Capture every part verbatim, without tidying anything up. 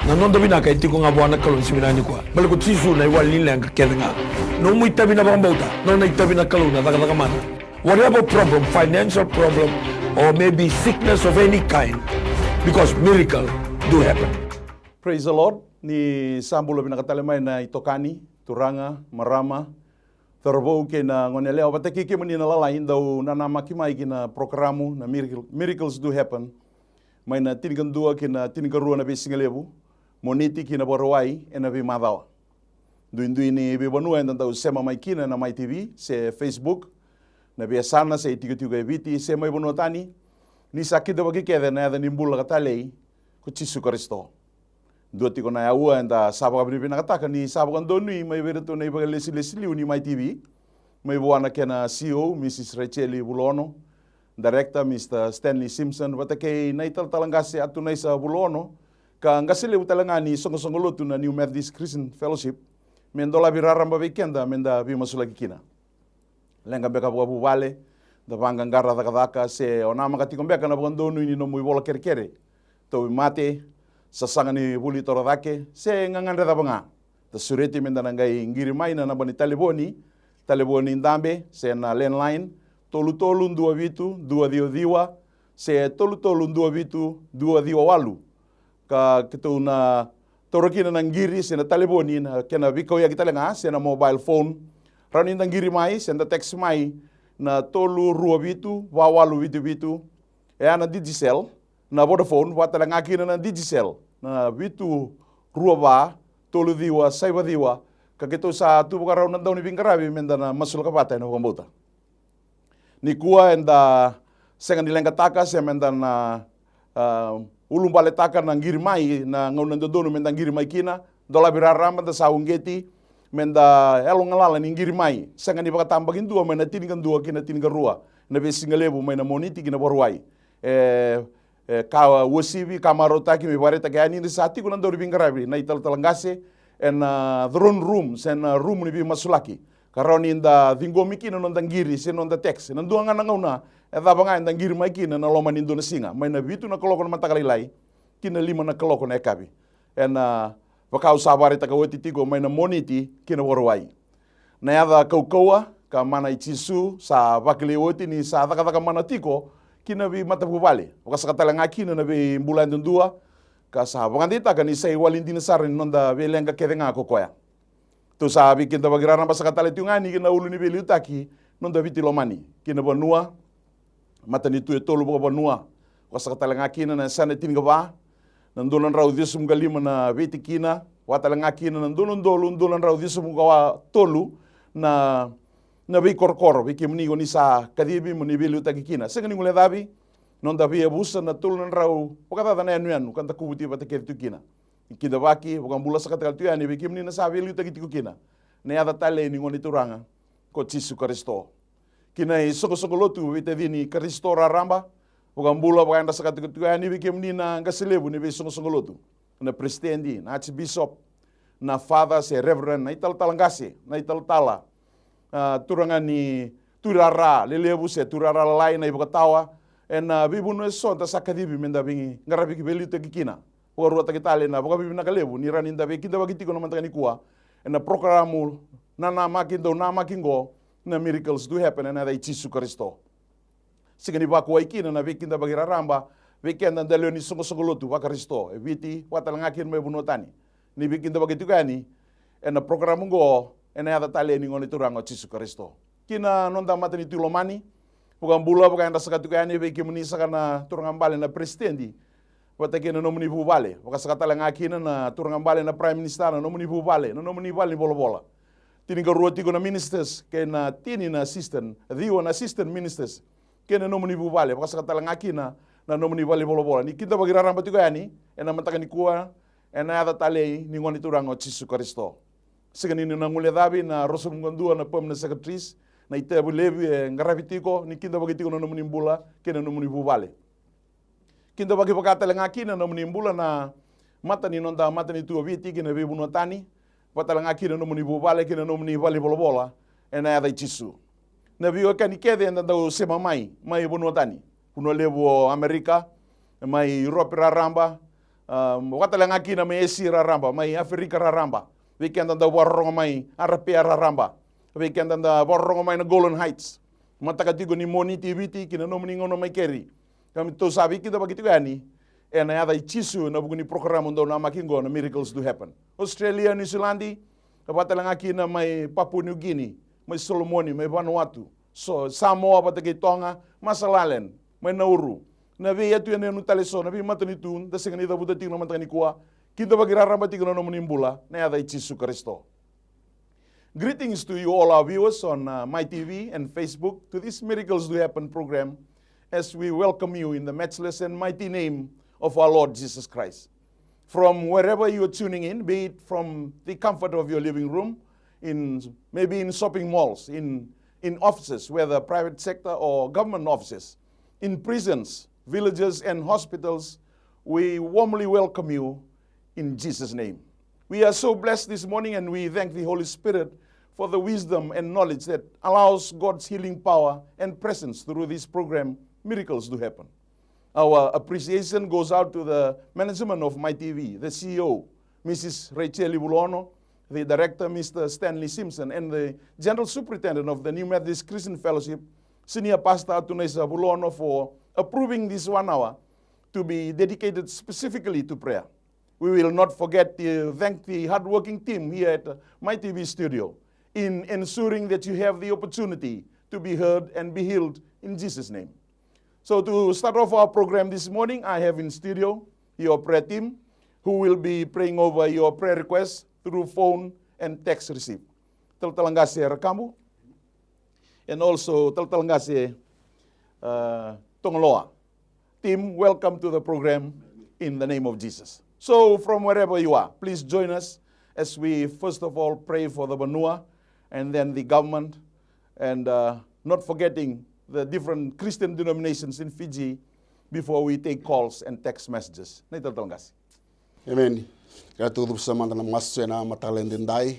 Na noda vinaka e tiko ga vua na Kalou ni siga vinaka nikua. Baleta ko Jisu na iwali ni leqa kece ga. Nomu itavi na vakabauta, nona itavi na Kalou na cakacaka mana. Whatever problem, financial problem, or maybe sickness of any kind, because miracle do happen. Praise the Lord. Ni sa bula vinaka tale mai na itokani, turaga, marama, cauravou kei na gone yalewa vata kei kemuni na lalai dau nanamaki mai ki na porokaramu na Miracle, Miracles Do Happen, mai na tinikadua ki na tinikarua na veisigalevu, Moniti ki na Vakarauwai ena veimacawa. Duidui ni veivanua eda dau sema mai kina na Mai T V se Facebook, na veiyasana se itikotiko e Viti se mai vanua tani, ni sa kidavaki kece na yaca ni bula ka talei ko Jisu Karisito. Dua tiko na aua eda sa vakavinavinakataka ni sa vakadonui mai vei iratou na ivakalesilesi liu ni Mai T V, mai vua na kena C E O, Mrs Rachel Vulaono, Director, Mr Stanley Simpson, vata kei na italatala qase Atunaisa Vulaono, ka qase levu tale ga ni soqosoqo lotu na New Methodist Christian Fellowship, me dolavi raraba vei keda me da veimasulaki kina. Leqa beka vakavuvale, da vaqaqara cakacaka, se o namaka tiko beka na vakadonui ni nomu ivola kerekere, tauvimate, sasaga ni vuli torocake, se gagadre cava ga. Da sureti me da na qai qiri mai na naba ni talevoni, talevoni dabe, se na landline, tolu tolu dua vitu dua ciwa ciwa, se tolu tolu dua vitu dua ciwa walu. Ka keitou na taura kina na qiri se na talevoni na kena veikauyaki tale ga se na mobile phone. Rawa ni da qiri mai se da text mai na tolu rua vitu va walu vitu vitu. E a na Digicel, na Vodafone, vata tale ga kina na Digicel, na vitu rua va tolu ciwa saiva ciwa. Ka keitou sa tu vakarau na dau ni veiqaravi me da na masulaka vata ena vakabauta. Nikua eda sega ni leqataka se me da na, ah, ulubaletaka na qiri mai na gauna dodonu me da qiri mai kina, dolavi raraba da sa uqeti, me da yalogalala ni qiri mai, sega ni vakatabakidua mai na tinikadua ki na tinikarua na veisigalevu mai na Moniti ki na Vakarauwai. E, e ka uasivi, ka marautaki me vakaraitaka yani ni sa tiko na dau ni veiqaravi na italatala qase ena throne room se na rumu ni veimasulaki. Ka rawa ni da ciqomi kina na noda qiri se na noda text ena dua ga na gauna, e cava ga eda qiri mai kina ena loma ni dua na siga, mai na vitu na kaloko na mataka lailai ki na lima na kaloko na yakavi. Ena vaka au sa vakaraitaka oti tiko mai na Moniti ki na Vakarauwai. Na yaca kaukauwa ka mana i Jisu sa vakilai oti ni sa cakacaka mana tiko ki na veimatavuvale, vakasaka tale ga kina na veibula yadudua, ka sa vakadeitaka ni sa iwali dina sara ni noda veileqa kece ga ko koya. Tou sa veikidavaki raraba saka tale tiko ga yani ki na ulu ni veiliutaki noda Viti lomani, ki na vanua, matanitu e tolu vakavanua, vakasaka tale ga kina na yasana e tinikava, na dua na drau ciwasagavulu ka lima na veitikina, vaka tale ga kina na dua na udolu dua na drau ciwasagavulu ka tolu na, na veikorokoro, vei kemuni ko ni sa kacivi mo ni veiliutaki kina. Sega ni guilecavi, noda veiyavusa na tolu na drau vakacaca na yanuyanu ka da kuvuti vata kece tu kina. Ni kidavaki, vakabula saka tale tu yani vei kemuni na sa veiliutaki tiko kina. Na yaca talei ni Gone Turaga ko Jisu Karisito. Ki na isoqosoqo lotu veitacini Karisito raraba, vakabula vakayadrasaka tiko yani vei kemuni na qase levu ni veisoqosoqo lotu, na peresitedi, na archbishop, na father se reverend, na italatala qase, na italatala, ah, turaga ni tuirara lelevu se tuirara lalai, na ivakatawa, ena veivanua eso da sa kacivi me da veiqaravi ki, veiliutaki kina. Vakaruataki tale na vakavivinaka levu ni rawa ni da veikidavaki tiko na mataka nikua ena porokaramu nanamaki, dau namaki oqo, na Miracles Do Happen, ena yaca i Jisu Karisito. Sega ni vakuwai kina na veikidavaki raraba vei keda da lewe ni soqosoqo lotu vaKarisito e Viti, vaka tale ga kina mai vanua tani, ni veikidavaki tiko yani ena porokaramu oqo, ena yaca talei ni Gone Turaga o Jisu Karisito. Ki na noda matanitu lomani, vakabula vakayadrasaka tiko yani vei kemuni saka na turaga bale na peresitedi, vata kei na nomuni vuvale, vakasaka tale ga kina na turaga bale na prime minister, na nomuni vuvale, na nomuni valenivolavola. Tinikarua tiko na ministers kei na tini na assistant, ciwa na assistant ministers, kei na nomuni vuvale, vakasaka tale ga kina na nomuni valenivolavola. Ni kidavaki raraba tiko yani ena mataka nikua, ena yaca talei ni Gone Turaga o Jisu Karisito. Sega ni na guilecavi na ruasagavulu ka dua na permanent secretaries, na itavi levu e qaravi tiko, ni kidavaki tiko na nomuni bula kei na nomuni vuvale. Kidavaki vaka tale ga kina na nomuni bula na mata ni noda matanitu o Viti ki na veivanua tani, vaka tale ga kina na nomuni vuvale kei na nomuni valenivolavola, ena yaca i Jisu. Na veiwekani kece eda dau sema mai, mai vanua tani, vanua levu o Amerika, mai Europe raraba, Um, vakatalega kina mai Asia raraba, mai Aferika raraba, vei keda da vakarorogo mai Arapea raraba, vei keda da vakarorogo mai na Golan Heights. Mataka tiko ni Moniti e Viti ki na nomuni gauna mai keri. Ka me tou sa veikidavaki tiko yani ena yaca i Jisu ena vuku ni porokaramu dou namaki oqo na Miracles Do Happen. Australia, New Zealand, vakatalega kina mai Papua New Guinea, mai Solomoni, mai Vanuatu, so Samoa vata kei Toga, Marshall Island, mai Nauru, na veiyatu yanuyanu tale so, na veimatanitu da sega ni cavuta tiko na mataka nikua. Kidavaki raraba tiko na nomuni bula na yaca i Jisu Karisito. Greetings to you all our viewers on uh, my T V and Facebook to this Miracles Do Happen program as we welcome you in the matchless and mighty name of our Lord Jesus Christ. From wherever you are tuning in, be it from the comfort of your living room, in maybe in shopping malls, in, in offices, whether private sector or government offices, in prisons, villages and hospitals, we warmly welcome you in Jesus' name. We are so blessed this morning and we thank the Holy Spirit for the wisdom and knowledge that allows God's healing power and presence through this program, Miracles Do Happen. Our appreciation goes out to the management of my T V, the C E O, Missus Rachel Vulono, the director, Mister Stanley Simpson, and the general superintendent of the New Methodist Christian Fellowship, Senior Pastor Atunaisa Vulono, for approving this one hour to be dedicated specifically to prayer. We will not forget to thank the hardworking team here at my T V studio in ensuring that you have the opportunity to be heard and be healed in Jesus' name. So to start off our program this morning, I have in studio your prayer team who will be praying over your prayer requests through phone and text receive. Talatala Qase Rakabu, and also Talatala Qase uh, Tongaloa. Team, welcome to the program in the name of Jesus. So from wherever you are, please join us as we first of all pray for the vanua and then the government and uh, not forgetting the different Christian denominations in Fiji before we take calls and text messages. Nei Talatala Qase. Emeni. Ka tukutuku sa mada na masu ena mataka edaidai.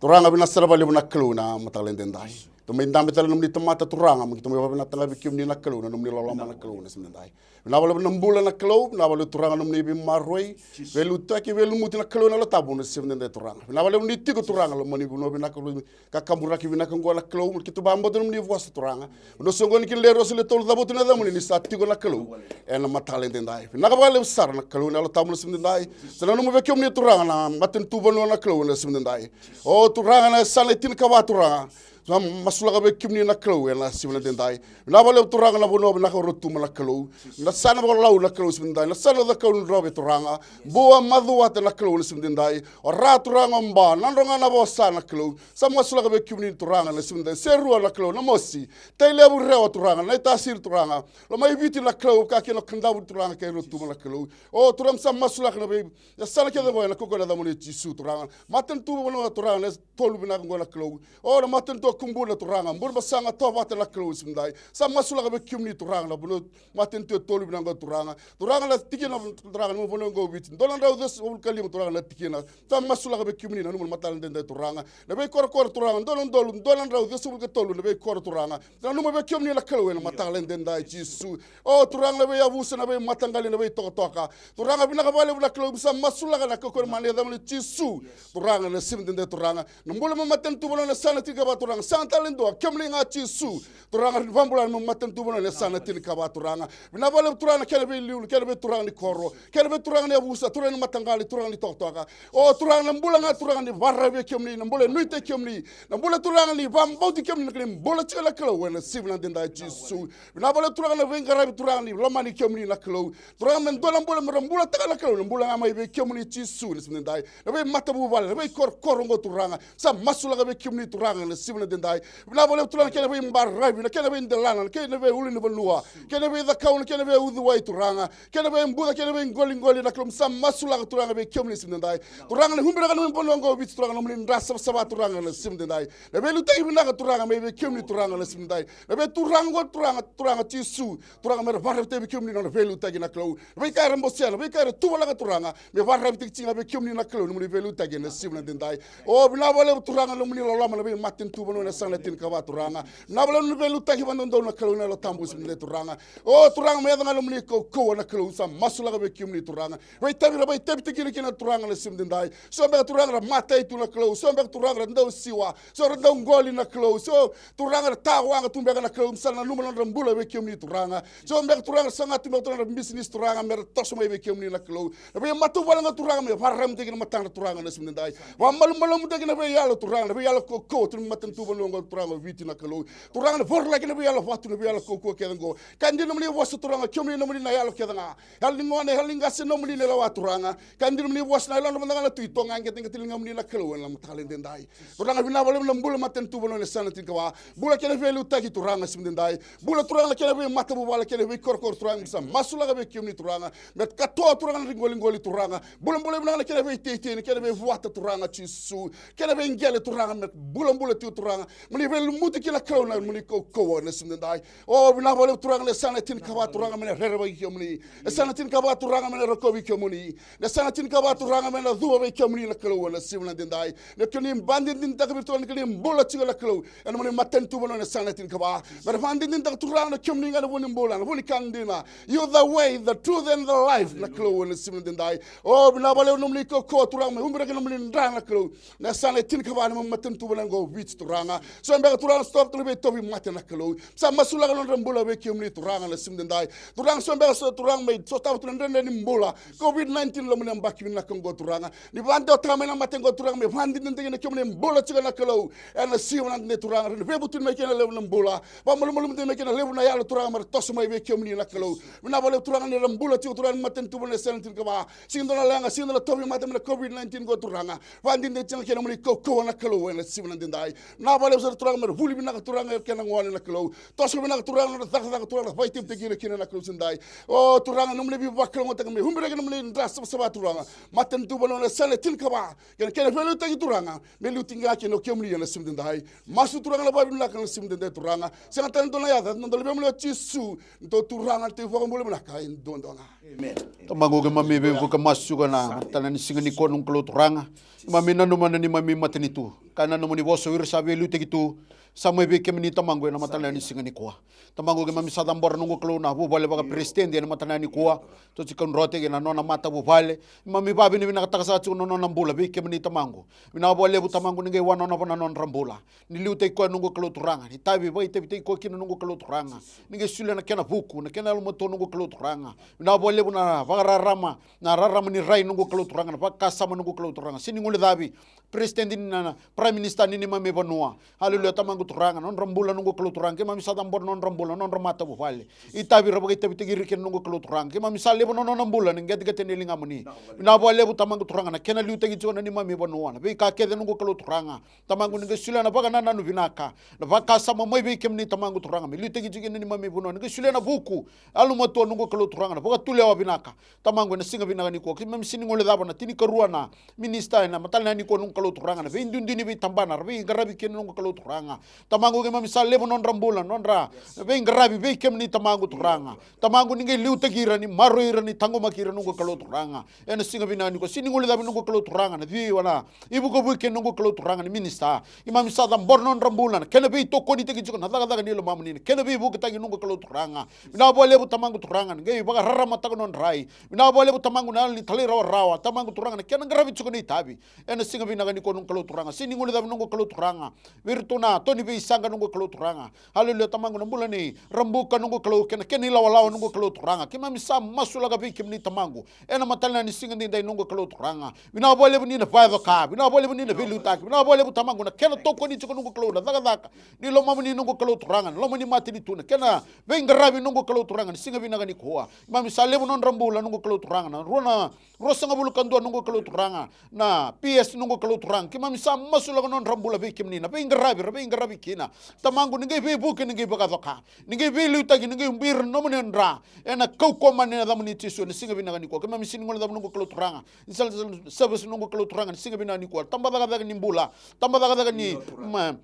Turaga, vinaka sara vakalevu na Kalou na mataka edaidai. Tou mai dabe tale na nomuni tamata Turaga, me keitou mai vakavinavinaka vei kemuni na Kalou na nomuni loloma na Kalou na siga edaidai. Vinaka vakalevu na bula na Kalou, vinaka vakalevu Turaga na nomuni veimaroroi. Veiliutaki, veilumuti na Kalou na Yalo Tabu na siga edaidai Turaga. Vinaka vakalevu ni tiko Turaga loma ni vanua vinaka Kalou. Ka kaburaki vinaka oqo na Kalou, keitou vakabauta nomuni vosa Turaga. Nosu oqo ni kina le rosu le tolu cavutu na yacamuni ni sa tiko na Kalou. Ena mataka edaidai. Vinaka vakalevu sara na Kalou na Yalo Tabu na siga edaidai. Sa nanuma vei kemuni Turaga na matanitu vanua na Kalou na siga edaidai. O Turaga na yasana e tinikava Turaga. Sa masulaka vei kemuni na Kalou ena siga edaidai. Vinaka vakalevu Turaga na vanua vinaka o Rotuma na Kalou. Na yasana vakalau na Kalou siga edaidai. Na yasana cakau ni drove Turaga. Bua macuata na Kalou na siga edaidai. O Ra Turaga o Ba. Nadroga na vosa na Kalou. Sa masulaka vei kemuni Turaga na siga edaidai. Serua na Kalou na mosi. Tailevu Rewa Turaga. Na iTasiri Turaga. Lomaiviti na Kalou. Ka kena Kadavu Turaga. Kei Rotuma na Kalou. O Turaga sa masulaka na vei. Yasana kece oqo ena kaukaua ni yacamuni Jisu Turaga. Matanitu vanua Turaga na tolu vinaka oqo na Kalou. O na matanitu o Kubuna Turaga. Burebasaga Tovata na Kalou siga edaidai. Sa masulaka vei kemuni Turaga na vanua matanitu e tolu vinaka oqo Turaga. Turaga na tikina Turaga na vanua oqo Viti. Dua na drau ciwasagavulu ka lima Turaga na tikina. Sa masulaka vei kemuni nanuma na mataka edaidai Turaga. Na veikorokoro Turaga. Dua na udolu, dua na drau ciwasagavulu ka tolu na veikoro Turaga. Nanuma vei kemuni na Kalou ena mataka edaidai Jisu. O Turaga na veiyavusa, na veimataqali, na veitokatoka. Turaga vinaka vakalevu na Kalou, sa masulaka na kaukaua ni yacamuni Jisu. Turaga na siga edaidai Turaga. Na bula mai matanitu vanua na yasana tinikava Turaga. Sa na tale dua, kemuni ga Jisu. Turaga ni vakabula mai matanitu vanua na yasana tinikava Turaga. Vinaka vakalevu Turaga na kena veiliutaki, kena veituraga ni koro. Kena veituraga ni yavusa, turaga ni mataqali, turaga ni tokatoka. O Turaga na bula ga Turaga ni vakararavi vei kemuni, na bula e nuitaki kemuni. Na bula Turaga ni vakabauti kemuni, na kena bula tiko na Kalou ena siga edaidai Jisu. Vinaka vakalevu Turaga na veiqaravi Turaga ni lomani kemuni na Kalou. Turaga me dua na bula me ra bulataka na Kalou, na bula ga mai vei kemuni Jisu na siga edaidai. Na veimatavuvale, na veikorokoro oqo Turaga. Sa masulaka vei kemuni Turaga na siga edaidai. Vinaka vakalevu Turaga na kena veibaravi, na kena veidelana, na kena veiulunivanua, kena veicakau, na kena veiuciwai Turaga. Kena veibuca, kena veiqoliqoli na Kalou, sa masulaka Turaga vei kemuni na siga edaidai. Turaga na ubiraka na vanua oqo Viti Turaga, nomuni dra savasava Turaga na siga edaidai. Na veiliutaki vinaka Turaga mai vei kemuni Turaga na siga edaidai. Na veituraga oqo Turaga, Turaga Jisu. Turaga me ra vakararavitaki vei kemuni na veiliutaki na Kalou. Na veika era bosea, na veika era tuvalaka Turaga. Me vakararavitaki tiko ga vei kemuni na Kalou, nomuni veiliutaki na siga edaidai. O vinaka vakalevu Turaga, nomuni loloma na veimatanitu vanua na yasana e tinikava Turaga. Vinaka vakalevu na veiliutaki vakadodonu na Kalou ena Yalo Tabu siminidai Turaga. O Turaga, me yaco ga na nomuni kaukauwa na Kalou, sa masulaka vei kemuni Turaga. Veitavi ra veitavitaki kina kina Turaga na siminidai. So beka Turaga ra matai tu na Kalou, so beka Turaga ra dau siwa, so ra dau qoli na Kalou, so Turaga ra tawaqa tu beka na Kalou, sa nanuma na nodra bula vei kemuni Turaga. So beka Turaga ra saga tu beka Turaga ra bisinisi Turaga me ra toso mai vei kemuni na Kalou. Na veimatavuvale ga Turaga me vakararamutaki na matadra Turaga na siminidai. Vakamalumalumutaki na veiyalo Turaga, na veiyalo kaukauwa tu na matanitu vanua oqo Turaga o Viti na Kalou. Turaga na vorolaki na veiyalo vatu na veiyalo kaukauwa kece oqo. Ka dina nomuni vosa Turaga, kemuni nomuni na yalo kece ga. Yalo ni gone, yalo ni qase nomuni na lewa Turaga. Ka dina nomuni vosa na yalo na vadaga na tui, toga qeteqete ligamuni na Kalou ena mataka lailai edaidai. Turaga vinaka vakalevu na bula matanitu vanua na yasana tinikava. Bula kei na veiliutaki Turaga siminidai. Bula Turaga na kena veimatavuvale, kena veikorokoro Turaga, me sa masulaka vei kemuni Turaga. Me katoa Turaga na ri qoliqoli Turaga. Bulabula vinaka na kena veiteitei, na kena veivuata Turaga Jisu. Kena veiqele Turaga, me bulabula tiko Turaga. Mo ni veilumuti kina Kalou na nomuni kaukauwa na siminidai. O vinaka vakalevu Turaga na yasana e tinikava Turaga me na rerevaki kemuni. Na yasana tinikava Turaga me na rokovi kemuni. Na yasana tinikava Turaga me na cuva vei kemuni na Kalou ena siga vinaka edaidai. Na kemuni vakadinadinataka vei ira Turaga ni kemuni bula tiko na Kalou. Ena nomuni matanitu vanua na yasana e tinikava. Me ra vakadinadinataka Turaga na kemuni ga na vu ni bula, na vu ni ka dina. You the way, the truth and the life na Kalou ena siga vinaka edaidai. O vinaka vakalevu na nomuni kaukauwa Turaga me ubiraki na nomuni dra na Kalou. Na yasana e tinikava na matanitu vanua oqo Viti Turaga. So beka Turaga sotava tu na veitovi mate na Kalou. Sa masulaka na nodra bula vei kemuni Turaga na siga edaidai. Turaga so beka so Turaga mai sotava tu na dredre ni bula. COVID nineteen loma ni yabaki vinaka oqo Turaga. Ni vakadewataka mai na mate oqo Turaga me vakadinadinataki na kemuni bula tiko na Kalou. Ena siga vinaka edaidai Turaga, ra na veivutuni mai kina na levu na bula. Vakamalumalumutaki mai kina na levu na yalo Turaga me ra toso mai vei kemuni na Kalou. Vinaka vakalevu Turaga ni ra bula tiko Turaga ni matanitu vanua na yasana tinikava. Sega ni dua na leqa, sega ni dua na tauvimate mai na COVID nineteen oqo Turaga. Vakadinadinataki ga kina nomuni kaukauwa na Kalou ena siga vinaka edaidai. Vinaka vakalevu sara Turaga me ra vuli vinaka Turaga ena kena gone na Kalou. Toso vinaka Turaga na nodra cakacaka Turaga na vakaitavitaki ira kina na Kalou siga edaidai. O Turaga nomuni veivakalougatataki me ubiraki nomuni dra savasava Turaga. Matanitu vanua na yasana e tinikava. Kei na kena veiliutaki Turaga. Me liutaki ga kina o kemuni ena siga edaidai. Masu Turaga na vakavinaka na siga edaidai Turaga. Sega tale ni dua na yaca, na dua na veiyalayalati o Jisu. Ni tou Turaga na tou iVakabula vinaka e duadua ga. Amen. Tamaqu keimami veivuke masu tiko ena mataka ni siga nikua noqu Kalou Turaga. Keimami nanuma na neimami matanitu. Ka nanuma ni vosa o ira sa veiliutaki tu. Sa mai vei kemuni Tamaqu ena mataka ni siga nikua. Tamaqu keimami sa cabora noqu Kalou na vuvale vakaperesitedi ena mataka nikua. Toji Kaudrote kei na nona matavuvale. Keimami vakavinavinakataka sara tiko na nona bula vei kemuni Tamaqu. Vinaka vakalevu Tamaqu ni qai wanonova na nodra bula. Ni liutaki koya noqu Kalou Turaga. Ni tavi vakaitavitaki koya kina noqu Kalou Turaga. Ni qai solia na kena vuku, na kena yalomatua noqu Kalou Turaga. Vinaka vakalevu na vakararama, na rarama ni rai noqu Kalou Turaga, na vakasama noqu Kalou Turaga. Sega ni guilecavi, President ni na, na Prime Minister ni neimami vanua. Haleluya, Tamaqu Turaga, nodra bula noqu Kalou Turaga. Keimami sa cabora nodra bula, nodra matavuvale. Itavi ra vakaitavitaki ira kina noqu Kalou Turaga. Keimami sa levu na nona bula, ni qeteqete ni ligamuni. Vinaka vakalevu Tamaqu Turaga, na kena liutaki tiko na neimami vanua. Na veika kece noqu Kalou Turaga. Tamaqu ni qai solia na vakanananu vinaka. Na vakasama mai vei kemuni Tamaqu Turaga. Me liutaki tiko na neimami vanua. Ni qai solia na vuku. Yalomatua noqu Kalou Turaga. Na vakatulewa vinaka. Tamaqu ena siga vinaka nikua. Keimami sega ni guilecava na tinikarua na minister ena mataka nikua noqu Kalou Turaga. Na veiduidui ni veitabana. Ra veiqaravi kina noqu Kalou Turaga. Tamaqu keimami sa levu nodra bula. Nodra veiqaravi vei kemuni Tamaqu Turaga. Tamaqu ni qai liutaki ira ni maroroi ira ni taqomaki ira noqu Kalou Turaga. Ena siga vinaka nikua. Sega ni guilecavi noqu Kalou Turaga. Na ciwa na ivukevuke noqu Kalou Turaga ni minister. Keimami sa cabora nodra bula na kena veitokonitaki tiko na cakacaka ni lomamuni na kena veivuketaki noqu Kalou Turaga. Vinaka vakalevu Tamaqu Turaga ni qai vakararamataka nodra rai. Vinaka vakalevu Tamaqu na yalo ni talairawarawa Tamaqu Turaga na kena qaravi tiko na itavi. Ena siga vinaka nikua noqu Kalou Turaga sega ni guilecavi noqu Kalou Turaga. Vei iratou na to ni veisaqa noqu Kalou Turaga. Haleluya Tamaqu na bula ni Rabuka noqu Kalou kei na kena ilawalawa noqu Kalou Turaga. Keimami sa masulaka vei kemuni Tamaqu. Ena mataka ni siga daidai noqu Kalou Turaga. Vinaka vakalevu ni na vakayacoka, vinaka vakalevu ni na veiliutaki, vinaka vakalevu Tamaqu na kena tokoni tiko noqu Kalou na cakacaka ni lomamuni noqu Kalou Turaga, na loma ni matanitu na kena veiqaravi noqu Kalou Turaga ni siga vinaka nikua. Keimami sa levu nodra bula noqu Kalou Turaga, na rua na ruasagavulu ka dua noqu Kalou Turaga, na P S noqu Kalou Turaga. Keimami sa masulaka nodra bula vei kemuni na veiqaravi ra veiqaravi kina. Tamaqu ni qai veivuke ni qai vakayacoka, ni qai veiliutaki ni qai ubira na nomuni dra. Ena kaukauwa mai na yacamuni Jisu ena siga vinaka nikua. Keimami sega ni guilecava noqu Kalou Turaga. Ni sa service noqu Kalou Turaga ni siga vinaka nikua. Tabacakacaka ni bula. Tabacakacaka ni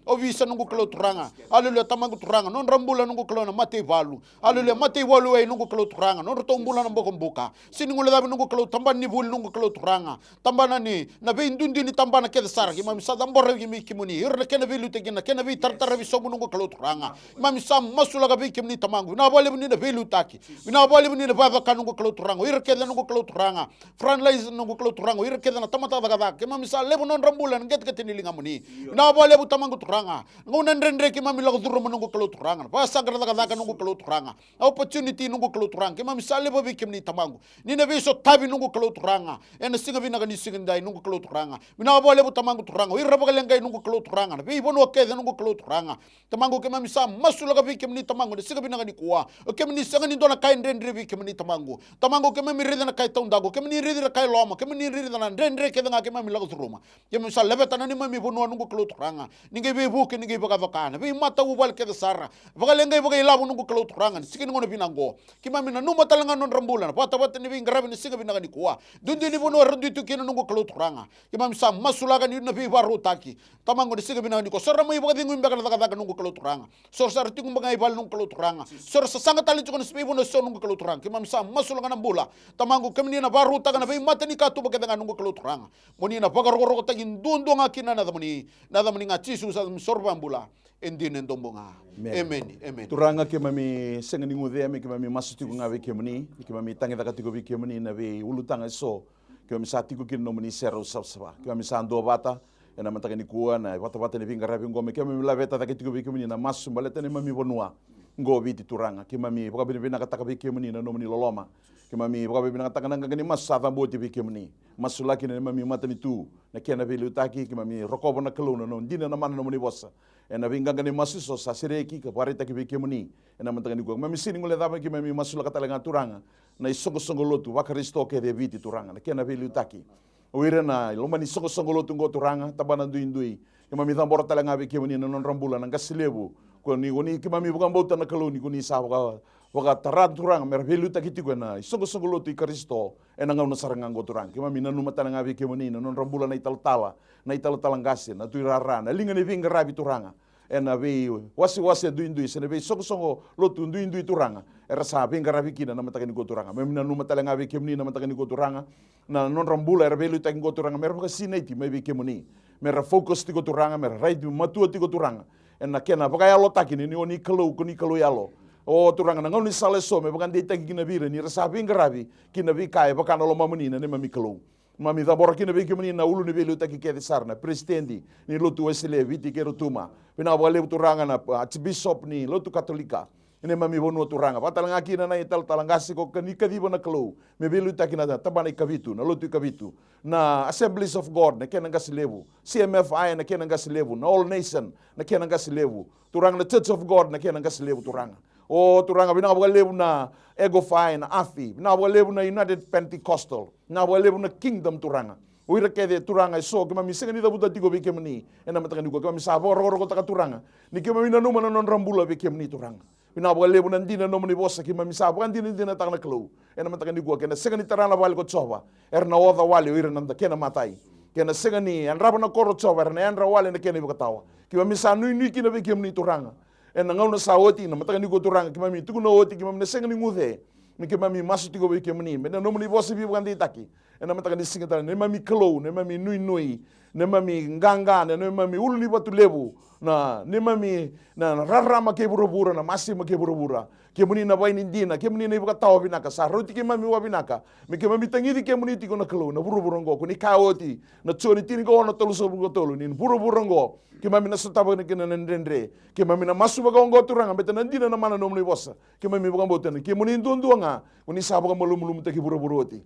ovisa noqu Kalou Turaga. Aleluya Tamaqu Turaga. Nodra bula noqu Kalou na mataivalu. Aleluya mataivalu e noqu Kalou Turaga. Nodratou bula na bokobuka. Sega ni guilecavi noqu Kalou tabana ni vuli noqu Kalou Turaga. Tabana ni na veiduidui ni tabana kece sara keimami sa cabora vei kemuni. Ira na kena veiliutaki na kena vei tarataravi sobu noqu Kalou Turaga. Keimami sa masulaka vei kemuni Tamaqu, vinaka vakalevu ni na veiliutaki. Vinaka vakalevu ni na vakayacora noqu Kalou Turaga, o ira kece noqu Kalou Turaga. Frontline noqu Kalou Turaga, o ira kece na tamata cakacaka, keimami sa levu na nodra bula ena qeteqete ni ligamuni. Vinaka vakalevu Tamaqu Turaga. Na gauna dredre keimami lako curuma noqu Kalou Turaga, na vakasaqara cakacaka noqu Kalou Turaga, na opportunity noqu Kalou Turaga, keimami sa laiva vei kemuni Tamaqu. Ni na veisotavi noqu Kalou Turaga ena siga vinaka ni siga edai noqu Kalou Turaga. Vinaka vakalevu Tamaqu Turaga, o ira vakaleqai noqu Kalou Turaga, na veivanua kece noqu Kalou Turaga. Tamaqu, keimami sa masulaka vei kemuni Tamaqu ena siga vinaka nikua. O kemuni sega ni dua na ka e dredre vei kemuni Tamaqu. Tamaqu, keimami raica na ka e taudaku, kemuni raica na ka e loma, kemuni raica na dredre kece ga keimami lako curuma. Keimami sa laveta na neimami vanua noqu Kalou Turaga. Ni qai veivuke, ni qai vakacoka na veimatavuvale kece sara, vakaleqai vakailavo noqu Kalou Turaga, ni siga ni gauna vinaka oqo. Keimami nanuma tale ga na nodra bula na vatavata ni veiqaravi na siga vinaka nikua. Duidui ni vanua era dui tu kina noqu Kalou Turaga. Keimami sa masulaka ni na veivakarautaki. Tamaqu, na siga vinaka nikua, so ra mai vakacegui beka na cakacaka noqu Kalou Turaga. So ra sa ra tiko beka ga i vale noqu Kalou Turaga. So ra sasaga tale tiko na veivanua eso noqu Kalou Turaga. Keimami sa masulaka na bula. Tamaqu, kemuni na vakarautaka na veimatanikatuba kece ga noqu Kalou Turaga. Mo ni na vakarokorokotaki duadua ga kina na yacamuni. Na yacamuni ga Jisu sa yacamu soro vakabula. E dina e dobu ga. Emeni. Emeni. Emeni. Turaga, keimami sega ni guce me keimami masu tiko ga vei kemuni, me keimami tagicaka tiko vei kemuni na veiulutaga eso keimami sa tiko kina na nomuni serau savasava. Keimami sa duavata ena mataka nikua na vatavata ni veiqaravi oqo, me keimami laveta cake tiko vei kemuni na masu baleta na neimami vanua oqo o Viti Turaga. Keimami vakavinavinakataka vei kemuni na nomuni loloma. Keimami vakavinavinakataka na qaqa ni masu sa cabe oti vei kemuni. Masulaki na neimami matanitu, na kena veiliutaki, keimami rokova na Kalou na nona dina na mana na nomuni vosa. Ena veiqaqa ni masu eso sa sereki ka vakaraitaki vei kemuni ena mataka nikua. Keimami sega ni guilecava, keimami masulaka tale ga Turaga na isoqosoqo lotu vaKarisito kece e Viti Turaga, na kena veiliutaki. O ira na loma ni soqosoqo lotu oqo Turaga, tabana duidui. Keimami cabora tale ga vei kemuni na nodra bula na qase levu. Ko ni, ko ni keimami vakabauta na Kalou ni ko ni sa vaka, vakatara Turaga me ra veiliutaki tiko ena isoqosoqo lotu i Karisito ena gauna sara ga oqo Turaga. Keimami nanuma tale ga vei kemuni na nodra bula na italatala, na italatala qase, na tuirara, na liga ni veiqaravi Turaga. Ena veiwasewase duidui se na veisoqosoqo lotu duidui Turaga, era sa veiqaravi kina na mataka nikua Turaga. Keimami nanuma tale ga vei kemuni na mataka nikua Turaga, na nodra bula era veiliutaki oqo Turaga, me ra vakasinaiti mai vei kemuni, me ra focus tiko Turaga, me ra raici matua tiko Turaga ena kena vakayalotaki ni, ni o ni Kalou, ko ni Kalou yalo. O Turaga, na gaunisala eso me vakadeitaki kina vei ira ni ra sa veiqaravi ki na veika e vaka na lomamuni na neimami Kalou. Keimami cabora kina vei kemuni na ulu ni veiliutaki kece sara, na peresitedi ni Lotu Wesele e Viti kei Rotuma. Vinaka vakalevu Turaga na Archbishop ni Lotu Katolika ena neimami vanua Turaga, vaka tale ga kina na italatala qase ko ni kaciva na Kalou me veiliutaki na tabana i Kavitu, na Lotu i Kavitu, na Assemblies of God na kena qase levu, C M F I na kena qase levu, na All Nation na kena qase levu Turaga, na Church of God na kena qase levu Turaga. O Turaga, vinaka vakalevu na Eagle Fire, na AFI, vinaka vakalevu na United Pentecostal, vinaka vakalevu na Kingdom Turaga. O ira kece Turaga eso keimami sega ni cavuta tiko vei kemuni ena mataka nikua, keimami sa vakarokorokotaka Turaga ni keimami nanuma na nodra bula vei kemuni Turaga. Vinaka vakalevu na dina na nomuni vosa, keimami sa vakadinadinataka na Kalou ena mataka nikua, kena sega ni tara na vale ko Jiova, era na oca wale o ira na kena matai. Kena sega ni yadrava na koro o Jiova, era na yadra wale na kena ivakatawa. Keimami sa nuinui kina vei kemuni Turaga ena gauna sa oti, na mataka nikua Turaga keimami tukuna oti, keimami na sega ni guce me keimami masu tiko vei kemuni, me na nomuni vosa veivakadeitaki ena mataka ni siga tale, na neimami Kalou, na neimami nuinui, na neimami qaqa, na neimami ulu ni vatu levu, na neimami na rarama kei vuravura, na masima kei vuravura. Kemuni na vaini dina, kemuni na ivakatawa vinaka, sa rauti keimami vakavinaka me keimami tagici kemuni tiko na Kalou na vuravura oqo. Ko ni kaya oti na Joni tinikaono tolusagavulu ka tolu, ni vuravura oqo keimami na sotava kina na dredre, keimami na masu vakaoqo Turaga, baleta na dina na mana na nomuni vosa. Keimami vakabauta ni kemuni duadua ga ko ni sa vakamalumalumutaki vuravura oti.